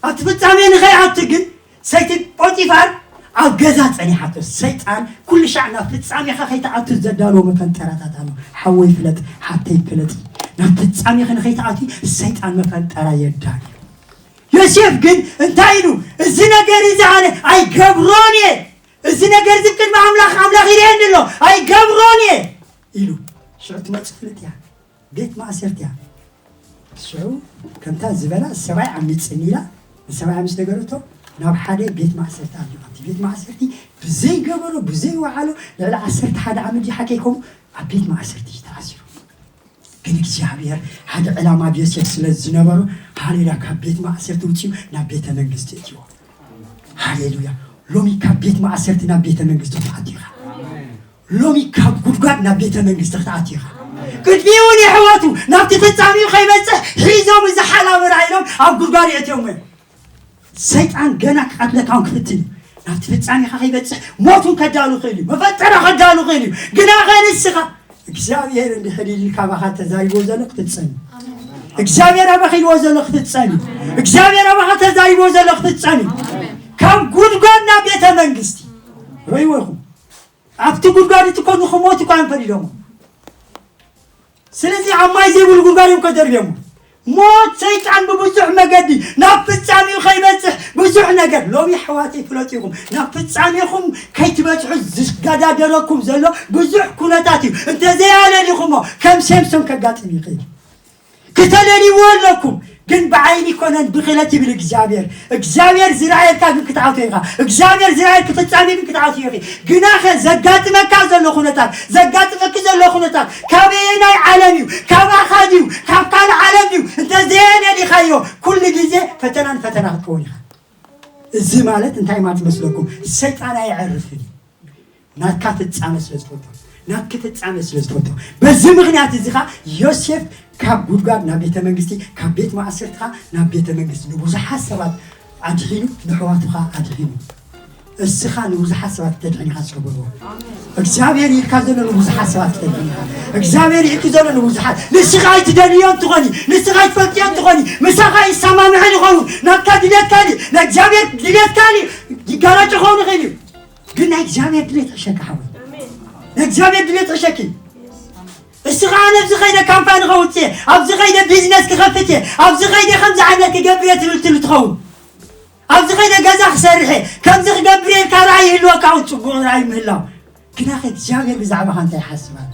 ኣብቲ ፍጻሜ ንኸይኣቱ ግን ሰይቲ ጶጢፋር ኣብ ገዛ ጸኒሓቶ። ሰይጣን ኩሉ ሻዕ ናብ ፍጻሜኻ ከይትኣቱ ዘዳለዎ መፈንጠራታት ኣሎ። ሓወይ ፍለጥ፣ ሓተይ ፍለጢ፣ ናብ ፍጻሜኺ ንኸይትኣትዊ ሰይጣን መፈንጠራ የዳሉ። ዮሴፍ ግን እንታይ ኢሉ? እዚ ነገር እዚ ኣነ ኣይገብሮን እየ፣ እዚ ነገር እዚ ቅድሚ ኣምላኽ ኣምላኽ ይርእየኒ ኣሎ ኣይገብሮን እየ ኢሉ። ሽዑ ትመጽእ ፍልጥ እያ ቤት ማእሰርቲ እያ። ሽዑ ከምታ ዝበላ ሰብኣይ ዓሚፅኒ ኢላ ንሰብኣይ ምስ ነገረቶ ናብ ሓደ ቤት ማእሰርቲ ኣቢቓ። እቲ ቤት ማእሰርቲ ብዘይገበሮ ብዘይወዓሎ ልዕሊ ዓሰርተ ሓደ ዓመት ይሓከይ ከምኡ ኣብ ቤት ማእሰርቲ እዩ ተኣሲሩ። ግን እግዚኣብሔር ሓደ ዕላማ ኣብ ዮሴፍ ስለ ዝነበሮ ሃሌሉያ ካብ ቤት ማእሰርቲ ውፅኡ ናብ ቤተ መንግስቲ እትዎ። ሃሌሉያ ሎሚ ካብ ቤት ማእሰርቲ ናብ ቤተ መንግስቲ ክትኣቱ ኢኻ። ሎሚ ካብ ጉድጓድ ናብ ቤተ መንግስቲ ክትኣቱ ኢኻ። ቅድሚኡ ንሕወቱ ናብቲ ፍጻሜኡ ከይበጽሕ ሒዞም እዚ ሓላዊ ራእይሎም ኣብ ጉድጓድ የእትዮም እዮም። ሰይጣን ገና ክቐትለካ እውን ክፍትን እዩ። ናብቲ ፍጻሜኻ ከይበጽሕ ሞት እውን ከዳሉ ይኽእል እዩ። መፈጠራ ከዳሉ ይኽእል እዩ። ግና ኸ ንስኻ እግዚኣብሔር እንድሕር ኢሉ ካባኻ ተዛሪቦ ዘሎ ክትጸን እዩ። እግዚኣብሔር ኣባኺ ኢልዎ ዘሎ ክትጸን እዩ። እግዚኣብሔር ኣባኻ ተዛሪቦ ዘሎ ክትጸን እዩ። ካብ ጉድጓድ ናብ ቤተ መንግስቲ ረይወኹም ኣብቲ ጉድጓድ እቲ ኮኑ ክሞት እኳ እዮም ፈሪዶሞ። ስለዚ ኣብ ማይ ዘይብሉ ጉድጓድ እዮም ከደርብዮሞ። ሞት ሰይጣን ብብዙሕ መገዲ ናብ ፍጻሜኡ ከይበጽሕ ብዙሕ ነገር ሎሚ ኣሕዋተይ ፍለጡ ኢኹም ናብ ፍጻሜኹም ከይትበጽሑ ዝገዳደረኩም ዘሎ ብዙሕ ኩነታት እዩ። እንተዘይኣለሊኹሞ ከም ሴምሶን ከጋጥም ይኽእል። ክተለልይዎ ኣለኩም ግን ብዓይኒ ይኮነን ብክለት ይብል እግዚኣብሔር። እግዚኣብሔር ዝረኣየልካ ግን ክትኣቶ ኢኻ። እግዚኣብሔር ዝረኣየልክ ፍጻሜ ግን ክትኣቶ ኢኺ። ግናኸ ዘጋጥመካ ዘሎ ኩነታት ዘጋጥመኪ ዘሎ ኩነታት ካበየናይ ዓለም እዩ? ካባኻ ድዩ ካብ ካልእ ዓለም ድዩ? እንተዘየለሊኻዮ ኩሉ ግዜ ፈተናን ፈተና ክትከውን ኢኻ። እዚ ማለት እንታይ ማለት መስለኩም? ሰይጣን ኣየዕርፍን እዩ። ናትካ ፍጻመ ስለ ዝፈልጦ ናትኪ ፍጻመ ስለ ዝፈልጦ በዚ ምኽንያት እዚ ኻ ዮሴፍ ካብ ጉድጓድ ናብ ቤተ መንግስቲ ካብ ቤት ማእሰርትኻ ናብ ቤተ መንግስቲ ንብዙሓት ሰባት ኣድሒኑ ንሕዋቱ ኻ ኣድሒኑ። እስኻ ንብዙሓት ሰባት ተድሕን ኢኻ ዝከበርዎ እግዚኣብሔር ኢልካ ዘሎ ንብዙሓት ሰባት ተድሕን ኢኻ። እግዚኣብሔር ኢልኪ ዘሎ ንብዙሓት ንስኻ ኣይትደልዮ እንትኾኒ ንስኻ ኣይትፈልጥዮ እንትኾኒ ምሳኻ ይሰማምዐ ይኸውን ናትካ ድልየትካ ድዩ ንእግዚኣብሔር ድልየትካ ድዩ ይጋራጭ ኸውን ይኽእል እዩ። ግን ናይ እግዚኣብሔር ድሌት ዕሸኪ ሓወይ ናይ እግዚኣብሔር ድሌት ዕሸኪ እስኻ ኣነ ኣብዚ ኸይደ ካምፓኒ ኸውፅእ ኣብዚ ኸይደ ቢዝነስ ክኸፍት እየ ኣብዚ ኸይደ ከምዚ ዓይነት ክገብር እየ ትብል ትብል ትኸውን ኣብዚ ኸይደ ገዛ ክሰርሕ እየ ከምዚ ክገብር እየ ኢልካ ራእይ ይህልወካ እውን ፅቡቕ ራእይ ምህላው ግናኸ እግዚኣብሔር ብዛዕባኻ እንታይ ይሓስብ ኣሎ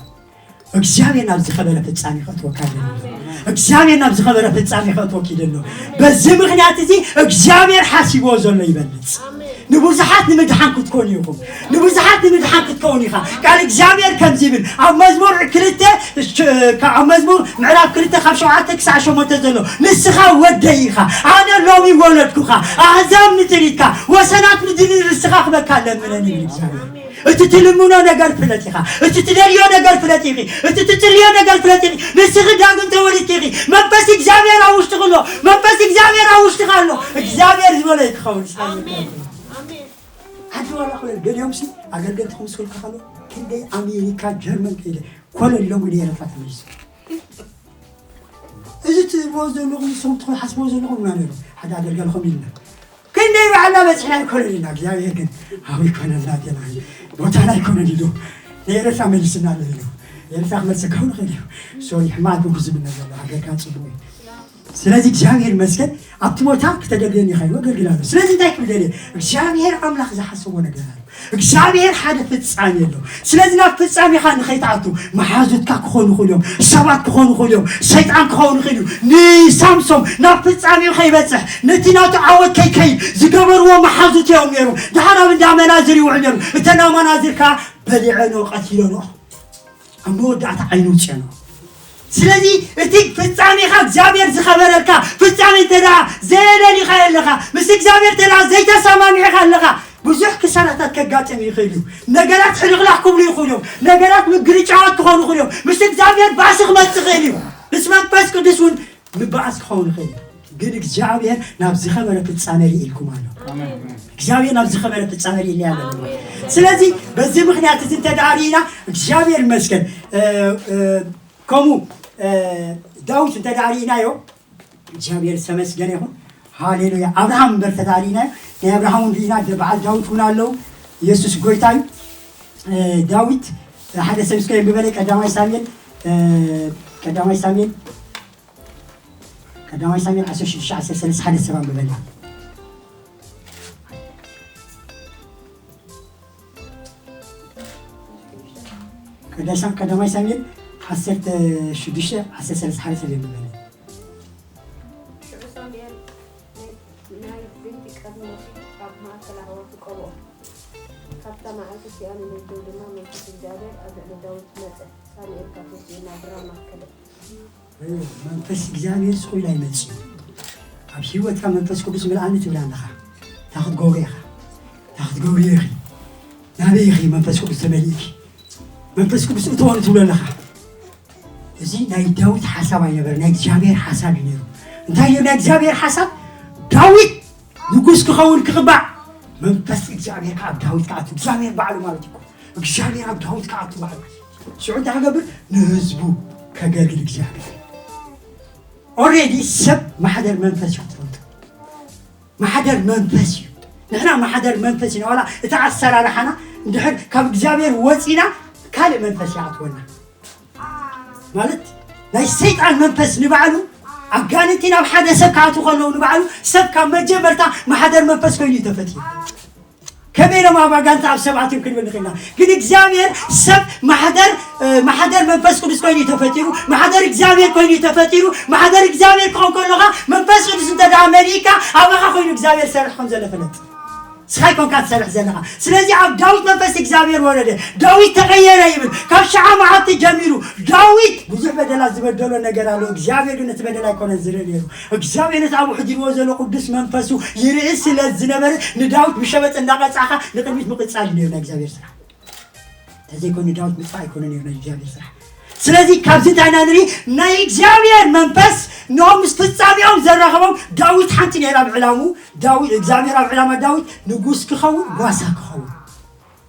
እግዚኣብሔር ናብ ዝኸበረ ፍጻሜ ከእትወካ ይደሊ ኣሎ። እግዚኣብሔር ናብ ዝኸበረ ፍጻሜ ከእትወክ ይደሊ ኣሎ። በዚ ምኽንያት እዚ እግዚኣብሔር ሓሲብዎ ዘሎ ይበልጽ። ንብዙሓት ንምድሓን ክትኮኑ ኢኹም። ንብዙሓት ንምድሓን ክትከውን ኢኻ። ቃል እግዚኣብሔር ከምዚ ይብል ኣብ መዝሙር ክልተ ኣብ መዝሙር ምዕራፍ ክልተ ካብ ሸውዓተ ክሳዕ ሸሞንተ ዘሎ ንስኻ ወደይ ኢኻ፣ ኣነ ሎሚ ወለድኩኻ፣ ኣህዛብ ንትርኢትካ ወሰናት ምድሪ ንስኻ ክበካ ለምነን ይብል እግዚኣብሔር። እቲ ትልምኖ ነገር ፍለጥ ኢኻ። እቲ ትደልዮ ነገር ፍለጥ ኢኺ። እቲ ትጽልዮ ነገር ፍለጥ ኢኺ። ንስኺ ዳግም ተወሊድኪ ኢኺ። መንፈስ እግዚኣብሔር ኣብ ውሽጥኺ ኣሎ። መንፈስ እግዚኣብሔር ኣብ ውሽጥኻ ኣሎ። እግዚኣብሔር ዝበሎ እዩ ክኸውን። ኣሜን። ኣሜን። ዓዲ ዋላ ኮለል ገሊኦም ሲ ኣገልገልቲ ክምስክሩልካ ከሎ ክንደይ ኣሜሪካ ጀርመን ከይደ ኮለል ኢሎም ወደ ኤረትራ ተመሊሱ። እዚ ትብልዎ ዘለኹም ንስኹም ትሓስብዎ ዘለኹም ኢና ነይሩ ሓደ ኣገልጋሊ ከምኡ ኢልና ክንደይ ባዕልና በፂሕና ኣይኮነን ኢና እግዚኣብሔር ግን ኣብ ይኮነን ናቴና ቦታና ኣይኮነን ኢሉ ንኤረትራ መሊስና ኣሎ ኢሉ ኤረትራ ክመልሰካ እውን ይኽእል እዩ ሶሪ ሕማቅ ግን ክዝምነ ዘሎ ሃገርካ ፅቡቅ እዩ ስለዚ እግዚኣብሔር ይመስገን ኣብቲ ቦታ ክተገልግለኒ ይኽእል ኣገልግላለሁ ስለዚ እንታይ ክብል ደልየ እግዚኣብሔር ኣምላኽ ዝሓሰቦ ነገር ኣሎ እግዚኣብሔር ሓደ ፍጻሜ ኣሎ ስለዚ ናብ ፍጻሜኻ ንኸይትኣቱ መሓዙትካ ክኾኑ ይኽእሉ እዮም ሰባት ክኾኑ ይኽእሉ እዮም ሰይጣን ክኸውን ይኽእል እዩ ንሳምሶም ናብ ፍጻሜኡ ከይበፅሕ ነቲ ናቱ ዓወት ከይከይድ ዝገበርዎ መሓዙት እዮም ነይሩ ድሓር ኣብ እንዳ መናዝር ይውዕል ነይሩ እተን ኣማናዝር ከዓ በሊዐንኦ ቀቲለንኦ ኣብ መወዳእታ ዓይኑ ውፅአንኦ ስለዚ እቲ ፍጻሜኻ እግዚኣብሔር ዝኸበረልካ ፍጻሜ እንተ ደኣ ዘየለሊኻ የለኻ ምስ እግዚኣብሔር እንተ ደኣ ዘይተሰማሚዕኻ ኣለኻ ብዙሕ ክሳራታት ከጋጥም ይኽእል እዩ ነገራት ሕልኽላኽ ክብሉ ይኽእሉ እዮም ነገራት ምግርጫዋት ክኾኑ ይኽእሉ እዮም ምስ እግዚኣብሔር ባእሲ ክመፅእ ይኽእል እዩ ምስ መንፈስ ቅዱስ እውን ምባኣስ ክኸውን ይኽእል እዩ ግን እግዚኣብሔር ናብ ዝኸበረ ፍጻሜ ይልኩም ኣሎ እግዚኣብሔር ናብ ዝኸበረ ፍጻሜ ይልያ ኣሎ ስለዚ በዚ ምክንያት እዚ እንተ ደኣ ርኢና እግዚኣብሔር ይመስገን ከምኡ ዳዊት እንተ ደኣ ርኢናዮ እግዚኣብሔር ዝተመስገነ ይኹን ሃሌሉያ ኣብርሃም እምበር ተዳሊና ናይ ኣብርሃም እውን ርኢና በዓል ዳዊት እውን ኣለዉ ኢየሱስ ጎይታ እዩ ዳዊት ሓደ ሰብ እስከ የንብበለይ ቀዳማይ ሳሙኤል ቀዳማይ ሳሙኤል ቀዳማይ ሳሙኤል ዓሰርተ ሽዱሽተ ዓሰርተ ሰለስተ ሓደ ሰብ ኣንብበለይ ቀዳይ ሳም ቀዳማይ ሳሙኤል ዓሰርተ ሽዱሽተ ዓሰርተ ሰለስተ ሓደ ሰብ የንብበለይ። ሽዑ ሳሙኤል ናይ ናይ ብንቲ ቀርኒ ወሲዱ ኣብ ማእከል ኣዕዋፍ ቀብኦ። ካብታ መዓልቲ እቲኣ ንነገው ድማ መንፈስ እግዚኣብሔር ኣብ ልዕሊ ዳዊት መጸ። ሳሙኤል ካብ ወሲኡ ናብ ራማ ከደ። እዩ መንፈስ እግዚኣብሔር ስቑኢሉ ኣይመጽእ እዩ። ኣብ ህይወትካ መንፈስ ቅዱስ ምልኣኒ ትብል ኣለኻ። እንታይ ክትገብሩ ኢኻ? እንታይ ክትገብሩ ኢኺ? ናበይ ኢኺ መንፈስ ቅዱስ ተመሊእኪ? መንፈስ ቅዱስ እተወኒ ትብሎ ኣለኻ። እዚ ናይ ዳዊት ሓሳብ ኣይነበረ፣ ናይ እግዚኣብሔር ሓሳብ እዩ ነይሩ። እንታይ እዩ ናይ እግዚኣብሔር ሓሳብ? ዳዊት ንጉስ ክኸውን ክቕባዕ መንፈስ እግዚኣብሔር ከዓ ኣብ ዳዊት ክኣቱ፣ እግዚኣብሔር ባዕሉ ማለት እዩ። እግዚኣብሔር ኣብ ዳዊት ክኣቱ ባዕሉ ሽዑ እንታይ ክገብር ንህዝቡ ከገልግል እግዚኣብሔር ኦሬዲ ሰብ ማሕደር መንፈስ እዩ ትፈልጡ ማሕደር መንፈስ እዩ ንሕና ማሕደር መንፈስ ኢና ዋላ እቲ ኣሰራርሓና እንድሕር ካብ እግዚኣብሔር ወፂና ካልእ መንፈስ ይኣትወና ማለት ናይ ሰይጣን መንፈስ ንባዕሉ ኣጋንንቲ ናብ ሓደ ሰብ ክኣትዉ ከለዉ ንባዕሉ ሰብ ካብ መጀመርታ ማሕደር መንፈስ ኮይኑ እዩ ተፈጢሩ ከመይ ኢሎም ኣብ ኣጋንንቲ ኣብ ሰብ ኣትዮም ክንብል ንኽእልና ግን እግዚኣብሔር ሰብ ማሕደር ማሕደር መንፈስ ቅዱስ ኮይኑ እዩ ተፈጢሩ ማሕደር እግዚኣብሔር ኮይኑ እዩ ተፈጢሩ ማሕደር እግዚኣብሔር ክኾን ከለኻ መንፈስ ቅዱስ እንተ ደኣ መሊእካ ኣባኻ ኮይኑ እግዚኣብሔር ሰርሕ ከም ዘሎ ፈለጥ ስኻ ይኮንካ ትሰርሕ ዘለኻ ስለዚ ኣብ ዳዊት መንፈስ እግዚኣብሔር ወረደ ዳዊት ተቐየረ ይብል ካብ ሸዓ መዓልቲ ጀሚሩ ዳዊት ብዙሕ በደላት ዝበደሎ ነገር ኣሎ እግዚኣብሔር ግን ነቲ በደል ኣይኮነን ዝርኢ ነይሩ እግዚኣብሔር ነቲ ኣብኡ ሕዲርዎ ዘሎ ቅዱስ መንፈሱ ይርኢ ስለ ዝነበረ ንዳዊት ብሸበጥ እንዳቐጻኻ ንቅድሚት ምቕጻል እዩ ነይሩ ናይ እግዚኣብሔር ስራሕ ተዘይኮይኑ ዳዊት ምጥፋእ ኣይኮነ ነይሩ ናይ እግዚኣብሔር ስራሕ ስለዚ ካብዚ እንታይ ኢና ንርኢ ናይ እግዚኣብሔር መንፈስ ንኦም ምስ ፍጻሜኦም ዘራኸቦም ዳዊት ሓንቲ ነይራ ኣብ ዕላሙ ዳዊት እግዚኣብሔር ኣብ ዕላማ ዳዊት ንጉስ ክኸውን ጓሳ ክኸውን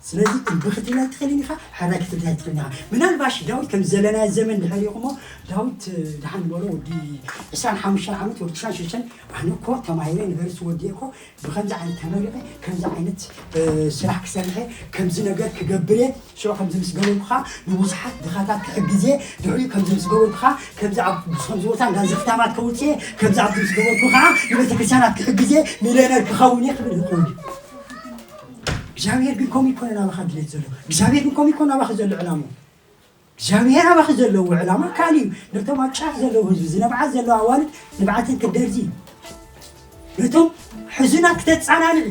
ስለዚ እምቢ ክትብል ኣይትኽእልን ኢኻ ሕራይ ክትብል ኣይትኽእልን ኢኻ ምናልባሽ ዳዊት ከም ዘለናዮ ዘመን ድሕር ኢኹሞ ዳዊት ድሓን በሎ ወዲ ዕስራን ሓሙሽተን ዓመት ወዲ ዕስራን ሽዱሽተን ኣነ እኮ ተማሂረ ዩኒቨርሲቲ ወዲኤ እኮ ብኸምዚ ዓይነት ተመሪቐ ከምዚ ዓይነት ስራሕ ክሰርሐ ከምዚ ነገር ክገብር እየ ሽዑ ከምዚ ምስ ገበርኩ ከዓ ንብዙሓት ድኻታት ክሕግዝ እየ ድሕሪኡ ከምዚ ምስ ገበርኩ ከዓ ከምዚ ኣብ ከምዚ ቦታ እንዳ ዘኽታማት ከውፅእ እየ ከምዚ ኣብዚ ምስ ገበርኩ ከዓ ንቤተክርስትያናት ክሕግዝ እየ ሚልዮነር ክኸውን እየ ክብል ይኸውን እዩ እግዚኣብሔር ግን ከምኡ ይኮነ ናባኻ ድሌት ዘሎ እግዚኣብሔር ግን ከምኡ ይኮነ ናባኻ ዘሎ ዕላማ እግዚኣብሔር ኣባኺ ዘለዎ ዕላማ ካልእ እዩ። ነቶም ኣብ ጫፍ ዘለዉ ህዝቢ፣ ዝነብዓት ዘለዋ ኣዋልድ ንብዓተን ክትደርዚ እዩ። ነቶም ሕዙናት ክተጸናንዒ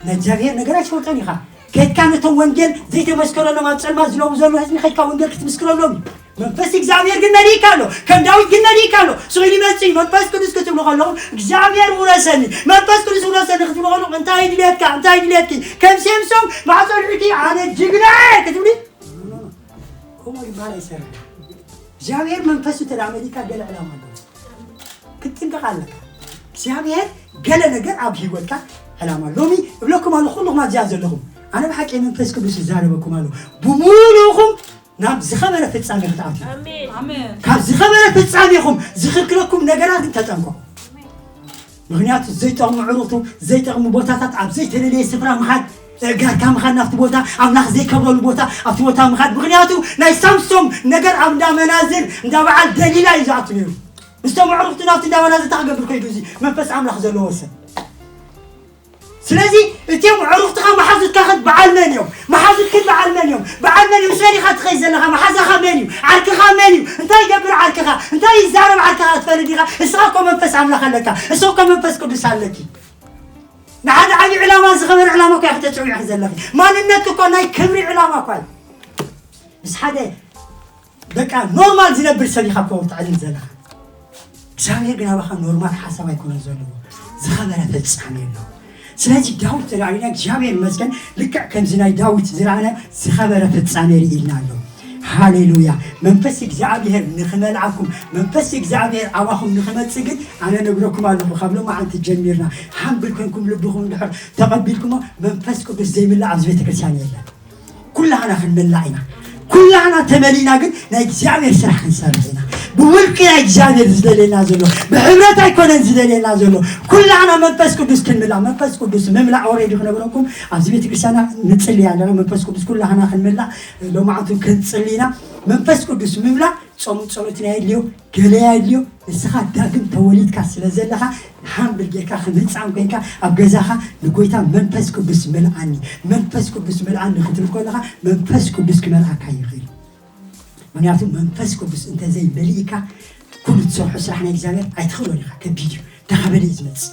ናይ እግዚኣብሔር ነገር ኣይትፈልጦን ኢኻ። ከድካ ነቶም ወንጌል ዘይተመስከረሎም ኣብ ጸልማት ዝነብሩ ዘለዉ ህዝቢ ከድካ ወንጌል ክትምስክረሎም እዩ። መንፈስ እግዚኣብሔር ግን መሊእካ ኣሎ። ከም ዳዊት ግን መሊእካ ኣሎ። ስቕ ኢሉ ይመጽእ እዩ። መንፈስ ቅዱስ ክትብሉ ከለኹም እግዚኣብሔር ውረሰኒ፣ መንፈስ ቅዱስ ውረሰኒ ክትብሉ ከለኹም እንታይ ድልየትካ? እንታይ ድልየትኪ? ከም ሴምሶን ማዕጾ ልዒልኪ ኣነ ጅግና እየ ክትብሉ ከምኡ ዝበሃል ኣይሰርሕን እግዚኣብሔር መንፈሱ ተዳመዲካ ገለ ዕላማ ኣለዎ ክትጥንቀቕ ኣለካ እግዚኣብሔር ገለ ነገር ኣብ ህይወትካ ዕላማ ሎሚ እብለኩም ኣሎ ኩልኹም ኣብዚኣ ዘለኹም ኣነ ብሓቂ መንፈስ ቅዱስ ይዛረበኩም ኣሎ ብሙሉእኹም ናብ ዝኸበረ ፍጻሜ ክትኣትዉ። ኣሜን። ካብ ዝኸበረ ፍጻሜኹም ዝኽልክለኩም ነገራት ግን ተጠንቀቑ። ምኽንያቱ ዘይጠቕሙ ዕሩኽቱ፣ ዘይጠቕሙ ቦታታት፣ ኣብ ዘይተለለየ ስፍራ ምኻድ፣ ኣእጋርካ ምኻድ ናብቲ ቦታ፣ ኣምላኽ ዘይከብረሉ ቦታ ኣብቲ ቦታ ምኻድ። ምኽንያቱ ናይ ሳምሶም ነገር ኣብ እንዳ መናዝር፣ እንዳ በዓል ደሊላ እዩ ዝኣቱ ነይሩ። ምስቶም ኣዕሩኽቱ ናብቲ እንዳ መናዝር እንታይ ክገብር ከይዱ? እዚ መንፈስ ኣምላኽ ዘለዎ ሰብ። ስለዚ እቲኦም ኣዕሩኽትኻ መሓዙትካ ኸ በዓል መን እዮም? መሓዙትክን በዓል መን እዮም? በዓል መን እዮም? ስለ ዲኻ ትኸይድ ዘለኻ? መሓዛኻ መን እዩ? ዓርክኻ መን እዩ? እንታይ ይገብር ዓርክኻ? እንታይ ይዛረብ ዓርክኻ? ትፈልጥ ዲኻ? እስኻ እኮ መንፈስ ኣምላኽ ኣለካ። እስኻ እኮ መንፈስ ቅዱስ ኣለኪ። ንሓደ ዓብዪ ዕላማ፣ ዝኸበረ ዕላማ እኮ ኢኻ ተጸዊዕኺ ዘለኺ። ማንነትኪ እኮ ናይ ክብሪ ዕላማ እኮ እዩ። ምስ ሓደ በቃ ኖርማል ዝነብር ሰብ ኢኻ እኮ ትዕልል ዘለኻ። እግዚኣብሔር ግን ኣባኻ ኖርማል ሓሳብ ኣይኮነን ዘለዎ፣ ዝኸበረ ፍጻሜ ኣለዎ። ስለዚ ዳዊት ተራእዩና እግዚኣብሔር ይመስገን፣ ልክዕ ከምዚ ናይ ዳዊት ዝረኣና ዝኸበረ ፍጻሜ ርኢልና ኣሎ። ሃሌሉያ። መንፈስ እግዚኣብሔር ንኽመልኣኩም፣ መንፈስ እግዚኣብሔር ኣባኹም ንኽመጽእ ግን ኣነ ነግረኩም ኣለኹ፣ ካብ ሎማዓንቲ ጀሚርና ሃምብል ኮንኩም ልብኹም እንድሕር ተቐቢልኩሞ መንፈስ ቅዱስ ዘይምላእ ኣብዚ ቤተ ክርስቲያን የለን። ኩላህና ክንምላእ ኢና። ኩላህና ተመሊእና ግን ናይ እግዚኣብሔር ስራሕ ክንሰርሕ ኢና። ብውልቂ ናይ እግዚኣብሔር ዝደልየና ዘሎ፣ ብሕብረት ኣይኮነን ዝደልየና ዘሎ። ኩላህና መንፈስ ቅዱስ ክንምላእ፣ መንፈስ ቅዱስ ምምላእ ኦሬዲ ክነግረኩም ኣብዚ ቤተ ክርስቲያና ንጽሊ ኣለና። መንፈስ ቅዱስ ኩላህና ክንምላእ ሎማዓንቱ ክንጽሊ ኢና። መንፈስ ቅዱስ ምምላእ ጾምን ጸሎትን ኣየድልዮ፣ ገለ ኣየድልዮ። ንስኻ ዳግም ተወሊድካ ስለ ዘለኻ ሃምብል ጌርካ ከም ህፃን ኮይንካ ኣብ ገዛኻ ንጎይታ መንፈስ ቅዱስ መልኣኒ፣ መንፈስ ቅዱስ መልኣኒ ክትብል ከለኻ መንፈስ ቅዱስ ክመልኣካ ይኽእል። ምክንያቱ መንፈስ ቅዱስ እንተዘይመሊእካ ኩሉ ትሰርሖ ስራሕ ናይ እግዚኣብሔር ኣይትኽእሎን ኢኻ። ከቢድ እዩ። ዳኸበደ እዩ ዝመፅእ።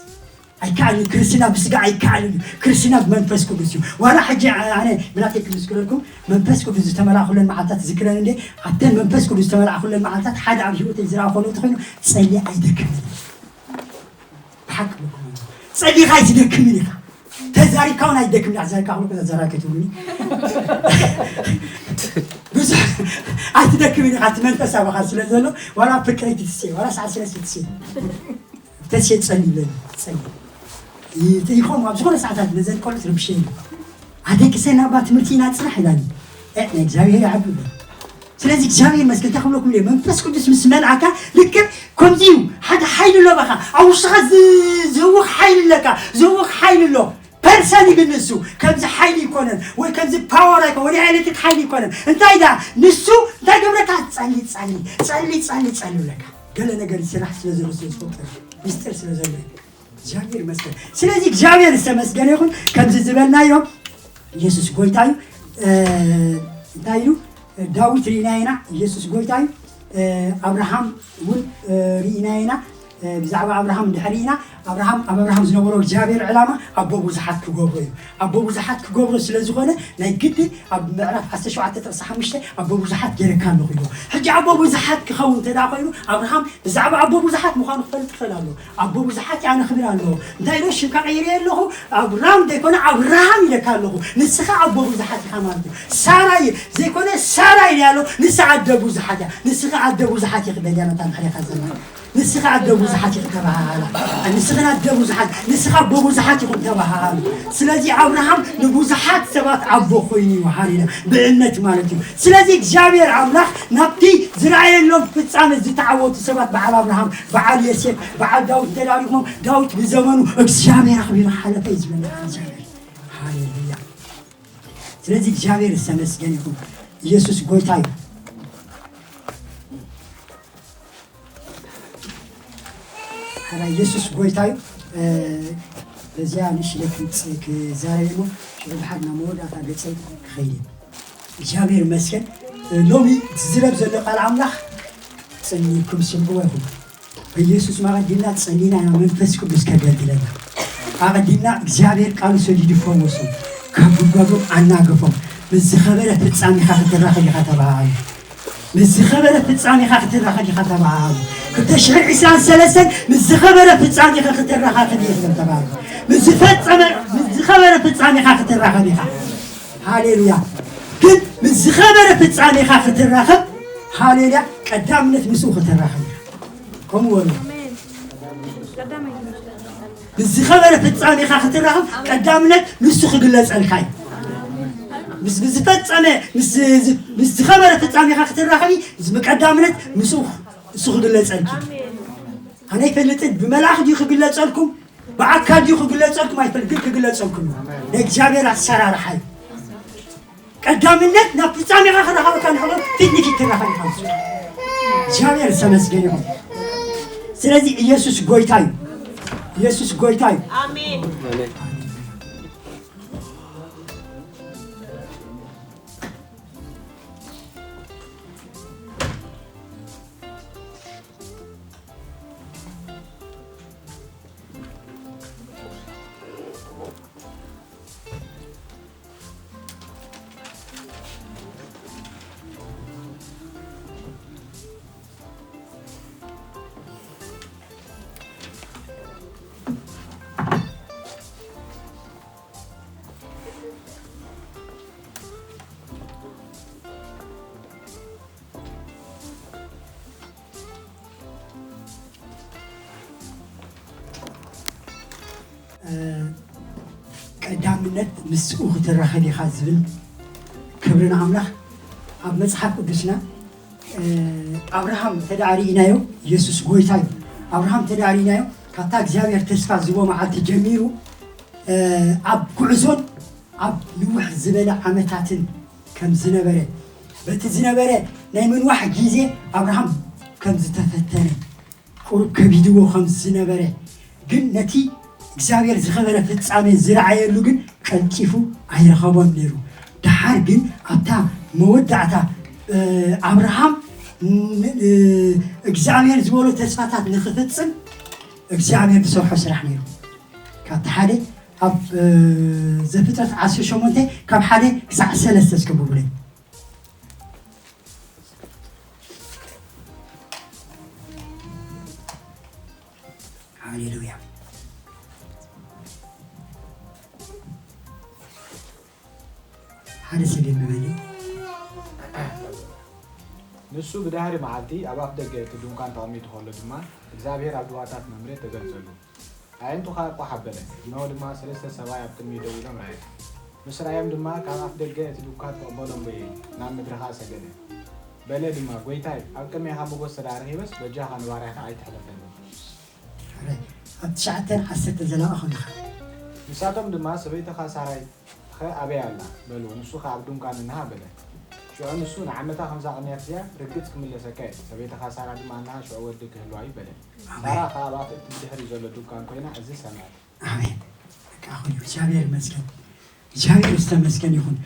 ኣይከኣልን እዩ። ክርስትና ብስጋ ኣይከኣልን እዩ። ክርስትና ብመንፈስ ቅዱስ እዩ። ዋላ ሕጂ ኣነ ብናተይ ክምስክረልኩም መንፈስ ቅዱስ ዝተመልኣኹለን መዓልታት ዝክረን እንደ ኣብተን መንፈስ ቅዱስ ዝተመልኣኹለን መዓልታት ሓደ ኣብ ህይወተይ ዝረኣኹ ለውጢ ኮይኑ ጸልየ ኣይደክምን። ብሓቂ ብኩም ጸሊኻ ኣይትደክምን ኢኻ። ተዛሪካ እውን ኣይትደክምን። ኣዛሪካ ክሉ ተዛራኪ ትብሉኒ ብዙሕ ኣይትደክምን ኢኻ። እቲ መንፈስ ኣባኻ ስለ ዘሎ ዋላ ፍቅሪ ትስየ ዋላ ሰዓት ስለስተ ትስየ ተስየ ጸልዩ በሉ፣ ጸልዩ። ይ-፣ ይኾም ኣብ ዝኾነ ሰዓታት ነዘን ቆልዑ ትርብሸ እዩ። ኣደቂ ሰና ባ ትምህርቲ ኢና ጽናሕ ኢላኒ። እ፣ ናይ እግዚኣብሔር ይዓቢ በሉ። ስለዚ እግዚኣብሔር ይመስገን፣ እንታይ ክብለኩም እየ፣ መንፈስ ቅዱስ ምስ መልኣካ ልክዕ ከምዚ እዩ። ሓደ ሓይሊ ኣሎ ባኻ፣ ኣብ ውሽጥኻ ዝ-፣ ዝህውኽ ሓይሊ ኣለካ፣ ዝህውኽ ሓይሊ ኣሎ። ፐርሰን ግን ንሱ ከምዚ ሓይሊ ይኮነን፣ ወይ ከምዚ ፓወር ኣይኮነን፣ ወይ ኤሌክትሪክ ሓይሊ ይኮነን። እንታይ ዳ ንሱ እንታይ ገብረካ? ጸሊ፣ ጸሊ፣ ጸሊ፣ ጸሊ፣ ጸሊ ይብለካ። ገለ ነገር ይስራሕ ስለ ዘሎ ስለ ዝፈልጦ፣ ሚስጥር ስለ ዘሎ እዩ። እግዚኣብሔር ይመስገን። ስለዚ እግዚኣብሔር ዝተመስገነ ይኹን። ከምዚ ዝበልናዮ፣ ኢየሱስ ጎይታ እዩ። እ፣ እንታይ ኢሉ? ዳዊት ርኢና ኢና፣ ኢየሱስ ጎይታ እዩ። እ፣ ኣብርሃም እውን፣ እ፣ ርኢና ኢና። እ፣ ብዛዕባ ኣብርሃም እንድሕር ርኢና፣ ኣብርሃም፣ ኣብ ኣብርሃም ዝነበሮ እግዚኣብሔር ዕላማ ኣቦ ብዙሓት ክገብሮ እዩ። ኣቦ ብዙሓት ክገብሮ ስለ ዝኾነ፣ ናይ ግዲ ኣብ ምዕራፍ ዓሰርተ ሸውዓተ ጥቕሲ ሓሙሽተ ኣቦ ብዙሓት ገይረካ ኣለኹ ኢሉ። ሕጂ ኣቦ ብዙሓት ክኸውን እንተ ደኣ ኮይኑ፣ ኣብርሃም ብዛዕባ ኣቦ ብዙሓት ምዃኑ ክፈልጥ ክኽእል ኣለዎ። ኣቦ ብዙሓት እዩ፣ ኣነ ክብል ኣለዎ። እንታይ ኢሉ? ሽምካ ቀይረ ኣለኹ፣ ኣብራም ዘይኮነ ኣብርሃም ኢለካ ኣለኹ። ንስኻ ኣቦ ብዙሓት ኢኻ ማለት እዩ። ሳራይ ዘይኮነ ሳራይ ኢለ ኣሎ፣ ንሳ ኣደ ብዙሓት እያ። ንስኻ ኣደ ብዙሓት ኢኺ፣ በጃ መታን ሕሬኻ ዘላ። ንስኻ ኣደ ብዙሓት ኢኺ ተባሃሃላ። ንስኽን ኣደ ብዙሓት፣ ንስኻ ኣቦ ብዙሓት ኢኹም ተባሃሃሉ። ስለዚ ኣብርሃም ንብዙሓት ሰባት ኣቦ ኮይኑ እዩ፣ ሃሌሉያ፣ ብእምነት ማለት እዩ። ስለዚ እግዚኣብሔር ኣምላኽ ናብቲ ዝረኣየሎም ፍጻመ ዝተዓወቱ ሰባት፣ በዓል ኣብርሃም፣ በዓል ዮሴፍ፣ በዓል ዳዊት ተዳሪኾም፣ ዳዊት ብዘመኑ እግዚኣብሔር ኣኽቢሩ ሓለፈ እዩ ዝብል እግዚኣብሔር። ሃሌሉያ። ስለዚ እግዚኣብሔር ዝተመስገነ ይኹን። ኢየሱስ ጎይታ እዩ። ሓራ ኢየሱስ ጎይታ እዩ። እ፣ በዚኣ ንእሽተይ ክምጽ-፣ ክዛረብ እሞ ሽዑ ብሓድ ናብ መወዳእታ ገጸይ ክኸይድ እየ። እግዚኣብሔር ይመስገን። እ፣ ሎሚ ዝዝረብ ዘሎ ቃል ኣምላኽ ጽን ኢልኩም ስምዕዎ ኢኹም። በኢየሱስ ኣቐዲምና ጸሊና ኢና መንፈስ ቅዱስ ከገልግለና። ኣቐዲምና እግዚኣብሔር ቃሉ ሰዲዱ ፈወሶም፣ ካብ ጉድጓዶም ኣናገፎም። ምስ ዝኸበረ ፍጻሜኻ ክትራኸብ ኢኻ ተባሃሉ። ምስ ዝኸበረ ፍጻሜኻ ክትራኸብ ኢኻ ተባሃሉ። ክልተ ሽሕን ዕስራን ሰለስተን ምስ ዝኸበረ ፍጻሜኻ ክትራኸብ ኢኻ ተባሃሉ። ምስ ዝፈጸመ፣ ምስ ዝኸበረ ፍጻሜኻ ክትራኸብ ኢኻ። ሃሌሉያ። ግን ምስ ዝኸበረ ፍጻሜኻ ክትራኸብ፣ ሃሌሉያ፣ ቀዳምነት ምስኡ ክትራኸብ ኢኻ። ከምኡ በሉ። ኣሜን። ቀዳማይ ምስ ዝኸበረ ፍጻሜኻ ክትራኸብ ቀዳምነት ንሱ ክግለጸልካ እዩ። ምስ ዝፈጸመ ምስ ዝኸበረ ፍጻሜኻ ክትራኸቢ፣ ምስ ቀዳምነት ምስኡ እሱ ክግለጸልኪ። ኣነ ኣይፈልጥን፣ ብመልኣኽ ድዩ ክግለጸልኩም፣ ብኣካል ድዩ ክግለጸልኩም ኣይፈልጥ፣ ግን ክግለጸልኩም እዩ። ናይ እግዚኣብሔር ኣሰራርሓ እዩ። ቀዳምነት ናብ ፍጻሜኻ ክራኸበካ ንሕጎ ፊት ንፊት ትራኸብ ኢኻ። እግዚኣብሔር ዝተመስገነ ይኹን። ስለዚ ኢየሱስ ጎይታ እዩ። ኢየሱስ ጎይታ እዩ። ኣሜን። ቀዳምነት ምስኡ ክትራኸብ ኢኻ ዝብል ክብሪ ንኣምላኽ። ኣብ መጽሓፍ ቅዱስና ኣብርሃም ተዳዕሪኢናዮ፣ ኢየሱስ ጎይታ እዩ። ኣብርሃም ተዳዕሪኢናዮ ካብታ እግዚኣብሔር ተስፋ ዝቦ መዓልቲ ጀሚሩ ኣብ ጉዕዞን ኣብ ንውሕ ዝበለ ዓመታትን ከም ዝነበረ፣ በቲ ዝነበረ ናይ ምንዋሕ ግዜ ኣብርሃም ከም ዝተፈተነ፣ ቁሩብ ከቢድዎ ከም ዝነበረ፣ ግን ነቲ እግዚኣብሔር ዝኸበረ ፍጻሜ ዝረኣየሉ ግን ቀልጢፉ ኣይረኸቦን ነይሩ። ደሓር ግን ኣብታ መወዳእታ ኣብርሃም እግዚኣብሔር ዝበሎ ተስፋታት ንክፍጽም እግዚኣብሔር ዝሰርሖ ስራሕ ነይሩ። ካብቲ ሓደ ኣብ ዘፍጥረት ዓሰርተ ሸሞንተ ካብ ሓደ ክሳዕ ሰለስተ እስከ ብብለይ። ሃሌሉያ። ሓደ ሰብ የንብበኒ። ንሱ ብዳህሪ መዓልቲ ኣብ ኣፍ ደገ እቲ ድንኳን ተቐሚጡ ከሎ ድማ እግዚኣብሔር ኣብ ዱባታት መምሬ ተገልጸሉ። ኣዒንቱ ኸኣ ቋሕ ኣበለ፣ እንሆ ድማ ሰለስተ ሰብኣይ ኣብ ቅድሚኡ ደው ኢሎም ረኣየ። ምስ ረኣዮም ድማ፣ ካብ ኣፍ ደገ እቲ ድንኳን ተቐበሎም በየ፣ ናብ ምድሪ ኸኣ ሰገደ። በለ ድማ፣ ጐይታይ፣ ኣብ ቅድሜኻ ሞገስ ተደኣ ረኺበስ፣ በጃኻ ንባርያኻ ኣይትሕለፈኒ። ሕራይ፣ ኣብ ትሽዓተን ዓሰርተን ዘላቒ ኸም ኢኻ። ንሳቶም ድማ፣ ሰበይትኻ ሳራይ ኸ ኣበይ ኣላ? በልዎ። ንሱ ኸኣ፣ ኣብ ድንኳን እንሃ በለ። ሽዑ ንሱ፣ ንዓመታ ኸምዛ ቅንያት እዚኣ ርግጽ ክምለሰካ እየ። ሰበይትኻ ሳራ ድማ እንሃ ሽዑ ወዲ ክህልዋ እዩ በለ። ኣሜን። ሳራ ኸኣ ኣብኣ እቲ ብድሕሪኡ ዘሎ ድንኳን ኰይና እዚ ሰምዐት። ኣሜን። በቃ፣ ኹን እግዚኣብሔር ይመስገን። እግዚኣብሔር ዝተመስገን ይኹን።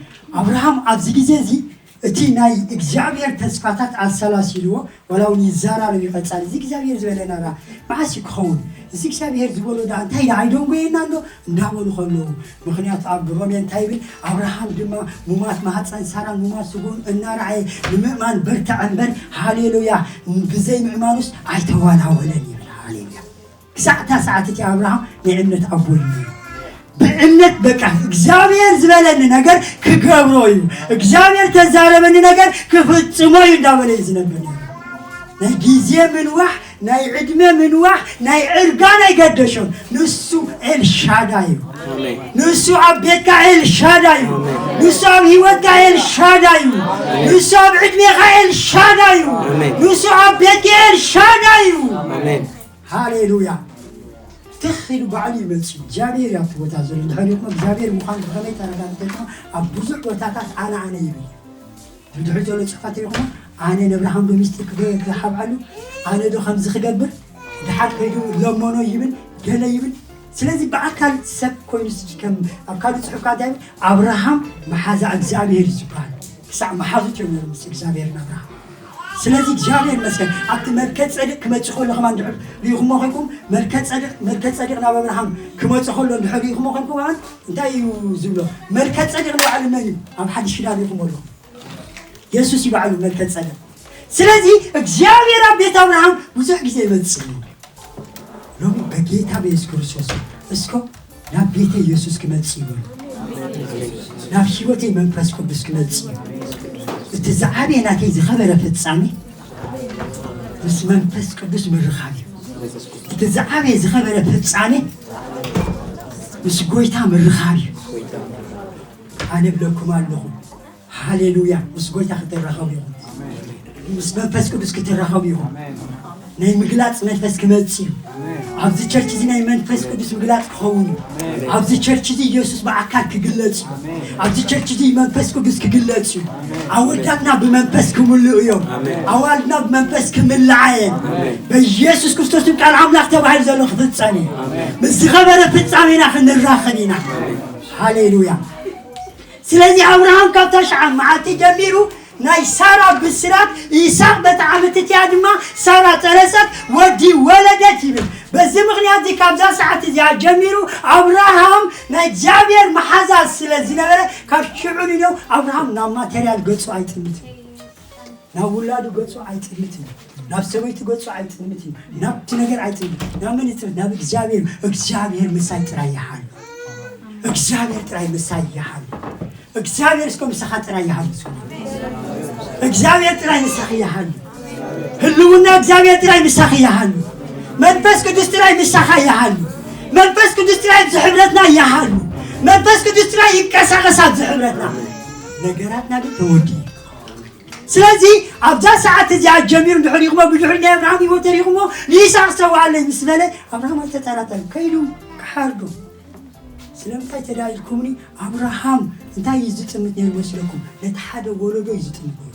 ኣብርሃም ኣብዚ ግዜ እዚ እቲ ናይ እግዚኣብሔር ተስፋታት ኣሰላሲልዎ፣ ዋላ እውን ይዘራረብ እዩ ቀጻሊ። እዚ እግዚኣብሔር ዝበለና ደኣ መዓስ እዩ ክኸውን? እዚ እግዚኣብሔር ዝበሎ ደኣ እንታይ ደኣ ኣይደንጎየና እንዶ? እንዳበሉ ከለዉ፣ ምኽንያቱ ኣብ ሮሜ እንታይ ይብል? ኣብርሃም ድማ ሙማት ማህፀን ሳራን ሙማት ስግኡን እናረኣየ ንምእማን በርትዐ እምበር፣ ሃሌሉያ፣ ብዘይ ምእማኑስ ኣይተዋላወለን ይብል። ሃሌሉያ። ክሳዕ እታ ሰዓት እቲ ኣብርሃም ናይ እምነት ኣቦ እዩ። ብእምነት በቃ እግዚኣብሔር ዝበለኒ ነገር ክገብሮ እዩ፣ እግዚኣብሔር ተዛረበኒ ነገር ክፍጽሞ እዩ እንዳበለ እዩ ዝነብር ነይሩ። ናይ ግዜ ምንዋሕ፣ ናይ ዕድመ ምንዋሕ፣ ናይ ዕርጋን ኣይገደሾን። ንሱ ኤልሻዳይ እዩ። ኣሜን። ንሱ ኣብ ቤትካ ኤልሻዳይ እዩ። ኣሜን። ንሱ ኣብ ህይወትካ ኤልሻዳይ እዩ። ኣሜን። ንሱ ኣብ ዕድሜኻ ኤልሻዳይ እዩ። ኣሜን። ንሱ ኣብ ቤትካ ኤልሻዳይ እዩ። ኣሜን። ሃሌሉያ። ትኽ ኢሉ ባዕሉ ይመጽእ እዩ። እግዚኣብሔር እዩ ኣብቲ ቦታ ዘሎ። እንድሕር ኢኹም እግዚኣብሔር ምዃኑ ብኸመይ ተረጋግጸ ኢኹም? ኣብ ብዙሕ ቦታታት ኣነ፣ ኣነ ይብል። ብድሕሪ ዘሎ ጽሑፋት ኢኹም፣ ኣነ ነብርሃም ዶ ሚስጢር ክገ-፣ ክሓብዓሉ? ኣነ ዶ ከምዚ ክገብር? ድሓር ከይዱ ለመኖ ይብል፣ ገለ ይብል። ስለዚ ብኣካል ሰብ ኮይኑ ስ-፣ ከም ኣብ ካልእ ጽሑፍ ከኣ እንታይ ይብል? ኣብርሃም መሓዛ እግዚኣብሔር እዩ ዝበሃል። ክሳዕ መሓዙት እዮም ነይሮም ምስ እግዚኣብሔር ናብርሃም። ስለዚ እግዚኣብሔር ይመስገን። ኣብቲ መልከ ጸድቅ ክመጽእ ከሎ ከማን እንድሕር ርኢኹሞ ኮይንኩም፣ መልከ ጸድቅ፣ መልከ ጸድቅ ናብ ኣብርሃም ክመጽእ ከሎ እንድሕር ርኢኹሞ ኮይንኩም፣ ከማን እንታይ እዩ ዝብሎ? መልከ ጸድቅ ንባዕሉ መን እዩ? ኣብ ሓድሽ ኪዳን ርኢኹሞ ኣለኹም። የሱስ እዩ ባዕሉ መልከ ጸድቅ። ስለዚ እግዚኣብሔር ኣብ ቤት ኣብርሃም ብዙሕ ግዜ ይመጽእ እዩ። ሎሚ በጌታ በኢየሱስ ክርስቶስ እስኮ ናብ ቤተይ ኢየሱስ ክመጽእ ይበሉ። ናብ ህይወተይ መንፈስ ቅዱስ ክመጽእ እዩ። እቲ ዝዓበየ ናተይ ዝኸበረ ፍጻሜ ምስ መንፈስ ቅዱስ ምርኻብ እዩ። እቲ ዝዓበየ ዝኸበረ ፍጻሜ ምስ ጎይታ ምርኻብ እዩ። ኣነ እብለኩም ኣለኹ፣ ሃሌሉያ። ምስ ጎይታ ክትራኸቡ ኢኹም። ምስ መንፈስ ቅዱስ ክትራኸቡ ኢኹም። ናይ ምግላጽ መንፈስ ክመጽእ እዩ። ኣብዚ ቸርች እዚ ናይ መንፈስ ቅዱስ ምግላጽ ክኸውን እዩ። ኣብዚ ቸርች እዚ ኢየሱስ ብኣካል ክግለጽ እዩ። ኣብዚ ቸርች እዚ መንፈስ ቅዱስ ክግለጽ እዩ። ኣወዳትና ብመንፈስ ክምልኡ እዮም። ኣዋልድና ብመንፈስ ክምልኣ እየን። በኢየሱስ ክርስቶስን ቃል ኣምላኽ ተባሂሉ ዘሎ ክፍጸም እዩ። ምስ ዝኸበረ ፍጻሜና ክንራኸብ ኢና። ሃሌሉያ። ስለዚ ኣብርሃም ካብ ታሽዓ መዓልቲ ጀሚሩ ናይ ሳራ ብስራት፣ ይስሐቅ በቲ ዓመት እቲኣ ድማ ሳራ ጸነሰት ወዲ ወለደት ይብል። በዚ ምኽንያት እዚ ካብዛ ሰዓት እዚኣ ጀሚሩ ኣብርሃም ናይ እግዚኣብሔር መሓዛ ስለ ዝነበረ ካብ ሽዑ ንነው ኣብርሃም ናብ ማቴርያል ገጹ ኣይጥምትን፣ ናብ ውላዱ ገጹ ኣይጥምትን፣ ናብ ሰበይቱ ገጹ ኣይጥምትን፣ ናብቲ ነገር ኣይጥምትን። ናብ መን ይጥምት? ናብ እግዚኣብሔር። እግዚኣብሔር ምሳይ ጥራይ ይሓሉ። እግዚኣብሔር ጥራይ ምሳይ ይሓሉ። እግዚኣብሔር እስከ ምሳኻ ጥራይ ይሓሉ። እግዚኣብሔር ጥራይ ምሳኺ ይሓሉ። ህልውና እግዚኣብሔር ጥራይ ምሳኺ ይሓሉ። መንፈስ ቅዱስ ጥራይ ምሳኻ ይሓሉ። መንፈስ ቅዱስ ጥራይ ኣብዚ ሕብረትና ይሓሉ። መንፈስ ቅዱስ ጥራይ ይንቀሳቐስ ኣብዚ ሕብረትና። ነገራትና ግን ተወዲኡ። ስለዚ ኣብዛ ሰዓት እዚኣ ጀሚሩ ድሕሪኹሞ ብድሕሪ ናይ ኣብርሃም ህይወት ተሪኹሞ ንይስሐቅ ሰውኣለይ ምስ በለ ኣብርሃም ኣይተጠራጠረን። ከይዱ ክሓርዶ። ስለምንታይ ተዳኢልኩምኒ? ኣብርሃም እንታይ እዩ ዝጥምት ነይሩ መስለኩም? ነቲ ሓደ ወለዶ እዩ ዝጥምት ነይሩ።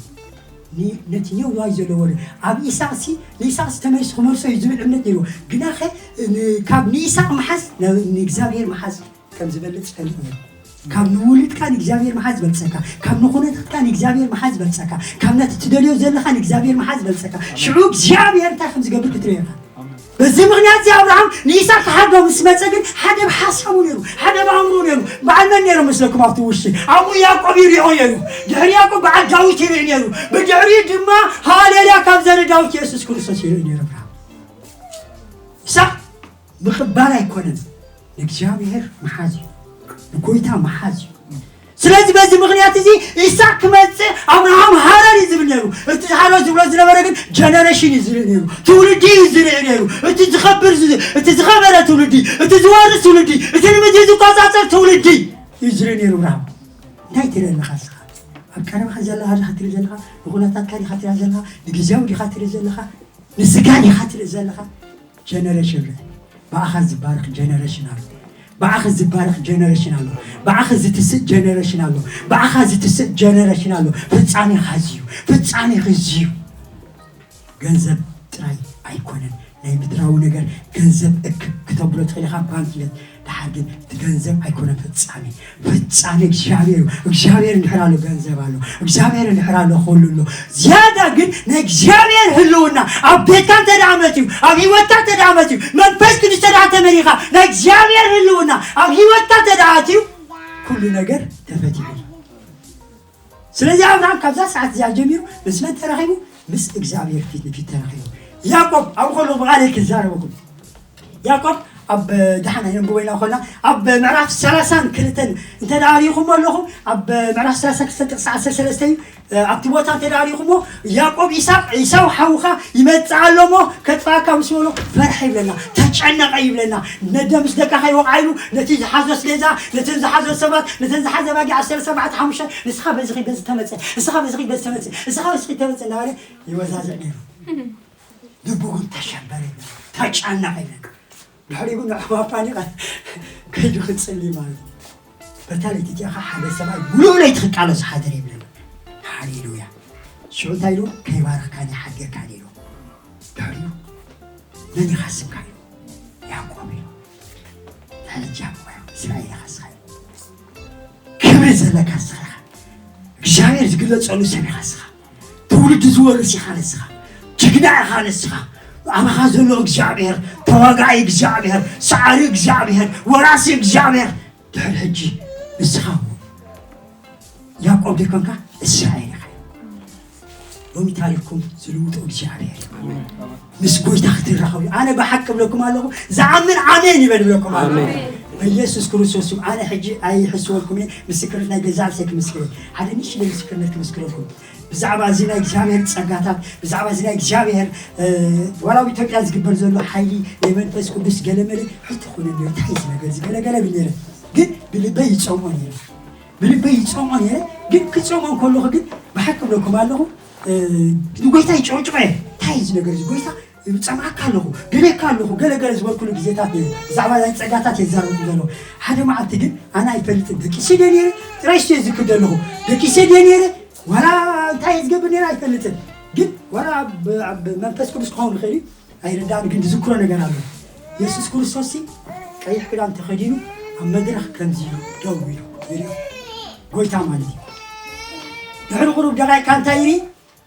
ኒ- ነቲ ኔዋይ ዘሎ ወለዶ ኣብ ኢሳቅሲ ንኢሳቅሲ ተመሊሱ ክመልሶ እዩ ዝብል እምነት ነይሩ። ግናኸ ን- ካብ ንኢሳቅ መሓዝ ናብ- ንእግዚኣብሔር መሓዝ ከም ዝበልጽ ፈልጥ ነይሩ። ካብ ንውሉድካ ንእግዚኣብሔር መሓዝ በልጸካ፣ ካብ ንኹነታትካ ንእግዚኣብሔር መሓዝ በልጸካ፣ ካብ ነቲ ትደልዮ ዘለኻ ንእግዚኣብሔር መሓዝ በልጸካ። ሽዑ እግዚኣብሔር እንታይ ከም ዝገብር ክትርኢ ኢኻ። በዚ ምኽንያት እዚ ኣብርሃም ንይስሐቅ ክሓርዶ ምስ መጸ ግን ሓደ ብሓሳቡ ነይሩ፣ ሓደ ብኣእምሮ ነይሩ። በዓል መን ነይሩ መስለኩም ኣብቲ ውሽጢ? ኣብኡ ያዕቆብ ይሪኦ ነይሩ። ድሕሪ ያዕቆብ በዓል ዳዊት ይርኢ ነይሩ። ብድሕሪኡ ድማ ሃሌሉያ ካብ ዘርኢ ዳዊት የሱስ ክርስቶስ ይርኢ ነይሩ ኣብርሃም። ይስሐቅ ምቕባል ኣይኮነን፣ ንእግዚኣብሔር መሓዝ እዩ፣ ንጎይታ መሓዝ እዩ። ስለዚ በዚ ምኽንያት እዚ ይስሐቅ ክመጽእ ኣብርሃም ሃረር እዩ ዝብል ነይሩ። እቲ ሃረር ዝብሎ ዝነበረ ግን ጀነሬሽን እዩ ዝርኢ ነይሩ፣ ትውልዲ እዩ ዝርኢ ነይሩ። እቲ ዝኸብር ዝ- እቲ ዝኸበረ ትውልዲ፣ እቲ ዝወርስ ትውልዲ፣ እቲ ንምድሪ ዝቆጻጸር ትውልዲ እዩ ዝርኢ ነይሩ ኣብርሃም። እንታይ ትርኢ ኣለኻ ንስኻ? ኣብ ቀረባኻ ዘለኻ ዲኻ ትርኢ ዘለኻ? ንኹነታትካ ዲኻ ትርኢ ዘለኻ? ንግዜያዊ ዲኻ ትርኢ ዘለኻ? ንስጋ ዲኻ ትርኢ ዘለኻ? ጀነሬሽን ርእ። ብኣኻ ዝባረኽ ጀነሬሽን ኣሎ። ብኣኻ ዝባረኽ ጀነሬሽን ኣሎ። ብኣኻ ዝትስእ ጀነሬሽን ኣሎ። ብኣኻ ዝትስእ ጀነሬሽን ኣሎ። ፍጻሜኻ እዚ እዩ። ፍጻሜኻ እዚ እዩ። ገንዘብ ጥራይ ኣይኮነን ናይ ምድራዊ ነገር። ገንዘብ እክ ክተብሎ ትኽእል ኢኻ፣ ባንክ ሂበት። ድሓር ግን እቲ ገንዘብ ኣይኮነን ፍጻሜ። ፍጻሜ እግዚኣብሔር እዩ። እግዚኣብሔር እንድሕር ኣሎ ገንዘብ ኣሎ። እግዚኣብሔር እንድሕር ኣሎ ኩሉ ኣሎ። ዝያዳ ግን ናይ እግዚኣብሔር ህልውና ኣብ ቤትካ እንተ ደኣ መትዩ፣ ኣብ ህይወትካ እንተ ደኣ መትዩ፣ መንፈስ ቅዱስ እንተ ደኣ ተመሊኻ፣ ናይ እግዚኣብሔር ህልውና ኣብ ህይወትካ እንተ ደኣ ኣትዩ፣ ኩሉ ነገር ተፈቲሑ እዩ። ስለዚ ኣብርሃም ካብዛ ሰዓት እዚኣ ጀሚሩ ምስ መን ተራኺቡ? ምስ እግዚኣብሔር ፊት ንፊት ተራኺቡ። ያዕቆብ ኣብኡ ከሎ ብቓለይ ክዛረበኩም። ያዕቆብ ኣብ ደሓና የንብቦ ኢና ኮና ኣብ ምዕራፍ ሰላሳን ክልተን እንተ ደኣ ሪኢኹሞ ኣለኹም፣ ኣብ ምዕራፍ ሰላሳ ክልተ ጥቕሲ ዓሰርተ ሰለስተ እዩ። ኣብቲ ቦታ እንተ ደኣ ሪኢኹሞ ያዕቆብ ኢሳቅ ኢሳው ሓውኻ ይመጽእ ኣሎ እሞ ከጥፋካ ምስ በሎ ፈርሐ ይብለና፣ ተጨነቐ ይብለና። ነደ ምስ ደቃ ከይወቕዓሉ ነቲ ዝሓዞስ ገዛ፣ ነተን ዝሓዞ ሰባት፣ ነተን ዝሓዘ ባጊዕ ዓሰርተ ኣርባዕተ ሓሙሽተ ንስኻ በዚ ኺድ በዚ ተመጽእ፣ ንስኻ በዚ ኺድ በዚ ተመጽእ፣ ንስኻ በዚ ኺድ ተመጽእ እናበለ ይወዛዝዕ ነይሩ። ልቡ ግን ተሸበረ ይብለና፣ ተጨነቐ ይብለና። ድሕሪኡ ግን ንዕኹም ኣፋኒቐ ከይዱ ክጽሊ ማለት እዩ። በታ ለይቲ እቲኣ ኸዓ ሓደ ሰብኣይ ሙሉእ ለይቲ ክቃለሱ ሓደረ ይብለና። ሃሌሉያ። ሽዑ እንታይ ኢሉ? ከይባረኽካኒ ሓዲርካኒ ኢሉ። ድሕሪኡ መን ኢኻ ስምካ ኢሉ። ያዕቆብ ኢሉ። ሕጂ ያዕቆብ ኢሉ። እስራኤል ኢኻ ስኻ ኢሉ። ክብሪ ዘለካ ንስኻ ኢኻ። እግዚኣብሔር ዝግለጸሉ ሰብ ኢኻ ንስኻ። ትውልዲ ዝወርስ ኢኻ ንስኻ። ጅግና ኢኻ ንስኻ። ኣባኻ ዘሎ እግዚኣብሔር፣ ተዋጋኢ እግዚኣብሔር፣ ሰዓሪ እግዚኣብሔር፣ ወራሲ እግዚኣብሔር። ድሕሪ ሕጂ ንስኻ ያዕቆብ ዘይኮንካ እስራኤል ኢኻ። ሎሚ ታሪኽኩም ዝልውጦ እግዚኣብሔር እዩ። ምስ ጎይታ ክትራኸቡ። ኣነ ብሓቂ እብለኩም ኣለኹ፣ ዝኣምን ኣሜን ይበል እብለኩም ኣለኹ። ኣሜን። በኢየሱስ ክርስቶስ ስም ኣነ ሕጂ ኣይሕስወልኩም እየ። ምስክርነት ናይ ገዛእ ርእሰይ ክምስክር እየ። ሓደ ንእሽተይ ምስክርነት ክምስክረልኩም። ብዛዕባ እዚ ናይ እግዚኣብሔር ጸጋታት፣ ብዛዕባ እዚ ናይ እግዚኣብሔር፣ እ፣ ዋላ ኣብ ኢትዮጵያ ዝግበር ዘሎ ሓይሊ ናይ መንፈስ ቅዱስ ገለመለ ሕቶ ኮነ ነይሩ። እንታይ እዩ እዚ ነገር እዚ ገለገለ ብል ነይረ። ግን ብልበይ ይጸምኦ ነይረ። ብልበይ ይጸምኦ ነይረ። ግን ክጸሞ ከለኹ ግን ብሓቂ ብለኩም ኣለኹ፣ ንጎይታ ይጨውጭቐ። እንታይ እዚ ነገር እዚ ጎይታ? ይጸምዓካ ኣለኹ፣ ገለካ ኣለኹ፣ ገለገለ ዝበልኩሉ ግዜታት ነይሩ። ብዛዕባ ናይ ጸጋታት የዛረብኩ ዘለኹ። ሓደ መዓልቲ ግን ኣነ ኣይፈልጥን፣ ደቂሰ ድየ ነይረ? ጥራይ ስየ ዝክር ዘለኹ፣ ደቂሰ ድየ ነይረ? ዋላ እንታይ ዝገብር ነይረ ኣይፈልጥን። ግን ዋላ ኣብ ኣብ መንፈስ ቅዱስ ክኸውን ይኽእል እዩ፣ ኣይርዳእን፣ ግን ዝዝክሮ ነገር ኣሎ። የሱስ ክርስቶስ ሲ ቀይሕ ክዳን ተኸዲኑ ኣብ መድረኽ ከምዚ ኢሉ ደው ኢሉ ይርኢ። ጎይታ ማለት እዩ። ድሕሪ ቁሩብ ደቓይቃ እንታይ ይርኢ?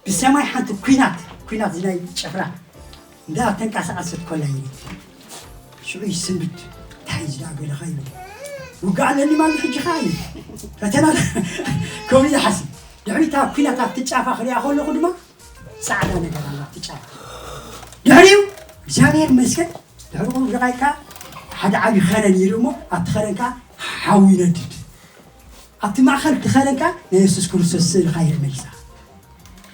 ብሰማይ ሓንቲ ኲናት፣ ኲናት እዚ ናይ ጭፍራ እንዳ ተንቀሳቐሰት ኮላ ይርኢ። ሽዑ ይስንብድ። እንታይ እዚ ደኣ ገለኻ ይብል። ውግእ ኣለኒ ማለት ሕጂ ኸኣ እዩ። ፈተና ከምኡ ይሓስብ። ድሕሪታ ኲናት ኣብቲ ጫፋ ክሪኣ ከለኹ ድማ ጻዕዳ ነገር ኣላ ኣብቲ ጫፍ። ድሕሪኡ እግዚኣብሔር ይመስገን፣ ድሕሪ ቁሩብ ደቓይቃ ሓደ ዓቢ ኸረን ይርኢ እሞ ኣብቲ ኸረን ከኣ ሓዊ ይነድድ። ኣብቲ ማእኸል እቲ ኸረን ከኣ ናይ የሱስ ክርስቶስ ስእሊ ከኣ ይርኢ መሊሳ።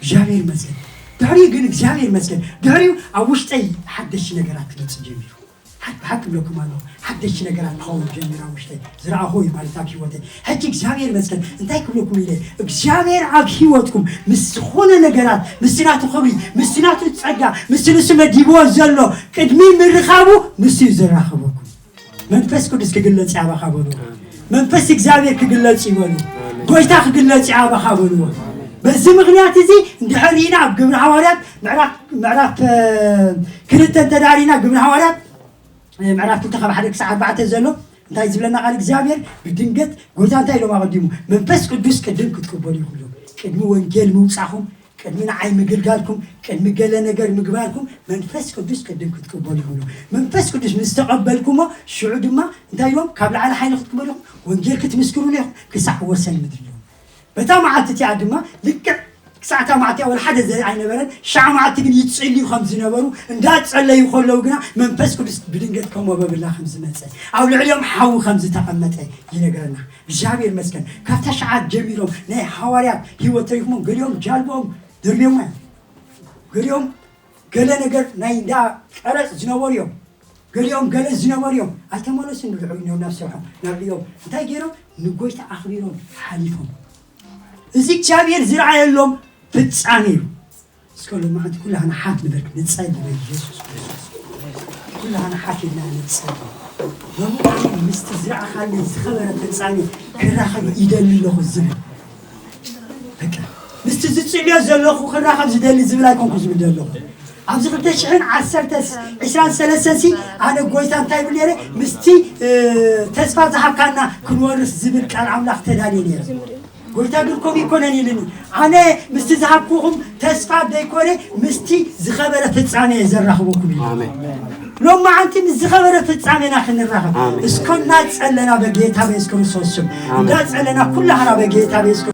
እግዚኣብሔር ይመስገን። ድሕሪኡ ግን እግዚኣብሔር ይመስገን፣ ድሕሪኡ ኣብ ውሽጠይ ሓደሽቲ ነገራት ክመጽእ ጀሚሩ። ሓቂ ብሓቂ እብለኩም ኣለኹ፣ ሓደሽቲ ነገራት ክኸውን ጀሚሩ ኣብ ውሽጠይ። ዝረኣኹዎ እዩ ማለት ኣብ ህይወተይ። ሕጂ እግዚኣብሔር ይመስገን፣ እንታይ ክብለኩም ኢለ፣ እግዚኣብሔር ኣብ ህይወትኩም ምስ ዝኾነ ነገራት፣ ምስቲ ናቱ ክብሪ፣ ምስቲ ናቱ ጸጋ፣ ምስቲ ንሱ መዲብዎ ዘሎ ቅድሚ ምርኻቡ ንሱ እዩ ዘራኽበኩም። መንፈስ ቅዱስ ክግለጽ እዩ ኣባኻ በሉ። መንፈስ እግዚኣብሔር ክግለጽ እዩ በሉ። ጎይታ ክግለጽ እዩ ኣባኻ በልዎ። በዚ ምኽንያት እዚ እንድሕር ርኢና ኣብ ግብሪ ሃዋርያት ምዕራፍ፣ ምዕራፍ፣ እ፣ ክልተ እንተ ደኣ ርኢና ግብሪ ሃዋርያት፣ እ፣ ምዕራፍ ክልተ ካብ ሓደ ክሳዕ ኣርባዕተ ዘሎ እንታይ ዝብለና ቃል እግዚኣብሔር? ብድንገት ጎይታ እንታይ ኢሎም ኣቐዲሙ? መንፈስ ቅዱስ ቅድም ክትቅበሉ ኢኹም ኢሎም። ቅድሚ ወንጌል ምውጻኹም፣ ቅድሚ ንዓይ ምግልጋልኩም፣ ቅድሚ ገለ ነገር ምግባርኩም መንፈስ ቅዱስ ቅድም ክትቅበሉ ኢኹም ኢሎም። መንፈስ ቅዱስ ምስ ተቐበልኩሞ ሽዑ ድማ እንታይ ኢሎም? ካብ ላዕሊ ሓይሊ ክትቅበሉ ኢኹም፣ ወንጌል ክትምስክሩሉ ኢኹም ክሳዕ ወሰን ምድሪ ኢሎም። በታ መዓልቲ እቲኣ ድማ ልክዕ ክሳዕ እታ መዓልቲ እያ ወላ ሓደ ዘርኢ ኣይነበረን። ሽዓ መዓልቲ ግን ይጽልዩ ከም ዝነበሩ፣ እንዳጸለዩ ከለዉ ግና መንፈስ ቅዱስ ብድንገት ከም ወበብላ ከም ዝመጸ፣ ኣብ ልዕሊኦም ሓዊ ከም ዝተቐመጠ ይነግረና። እግዚኣብሔር ይመስገን። ካብታ ሸዓት ጀሚሮም ናይ ሃዋርያት ህይወት ተሪኽሞም፣ ገሊኦም ጃልባኦም ደርብዮማ እዮም። ገሊኦም ገለ ነገር ናይ እንዳ ቀረጽ ዝነበሩ እዮም። ገሊኦም ገለ ዝነበሩ እዮም። ኣይተመለሱን፣ ንድሕሪት እዮም ናብ ስርሖም፣ ናብ ርእዮም። እንታይ ገይሮም? ንጎይታ ኣኽቢሮም ሓሊፎም። እዚ እግዚኣብሔር ዝረኣየሎም ፍጻሜ እዩ። እስከ ሎማዓንቲ ኩላህና ሓፍ ንበል፣ ንጸሊ በኢየሱስ ክርስቶስ። ኩላህና ሓፍ ኢልና ንጸሊ። ሎሚ ምስቲ ዝረኣኻለይ ዝኸበረ ፍጻሜ ክራኸብ ይደሊ ኣለኹ ዝብል። በቃ፣ ምስቲ ዝጽልዮ ዘለኹ ክራኸብ ዝደሊ ዝብል ኣይኮንኩ ዝብል ዘለኹ። ኣብዚ ክልተ ሽሕን ዓሰርተ፣ ዕስራን ሰለስተን ሲ ኣነ ጎይታ እንታይ ይብል ነይረ? ምስቲ፣ እ፣ ተስፋ ዝሃብካና ክንወርስ ዝብል ቃል ኣምላኽ ተዳልየ ነይረ። ጎይታ ግን ከምኡ ይኮነን ኢልኒ። ኣነ ምስቲ ዝሃብኩኹም ተስፋ ዘይኮነ ምስቲ ዝኸበረ ፍጻሜ እየ ዘራኽበኩም ኢሉ። ኣሜን። ሎማዓንቲ ምስ ዝኸበረ ፍጻሜና ክንራኸብ። ኣሜን። እስኮ እናጸለና በጌታ በየሱስ ክርስቶስ ስም። ኣሜን። እንዳጸለና ኩላህና በጌታ በየሱስ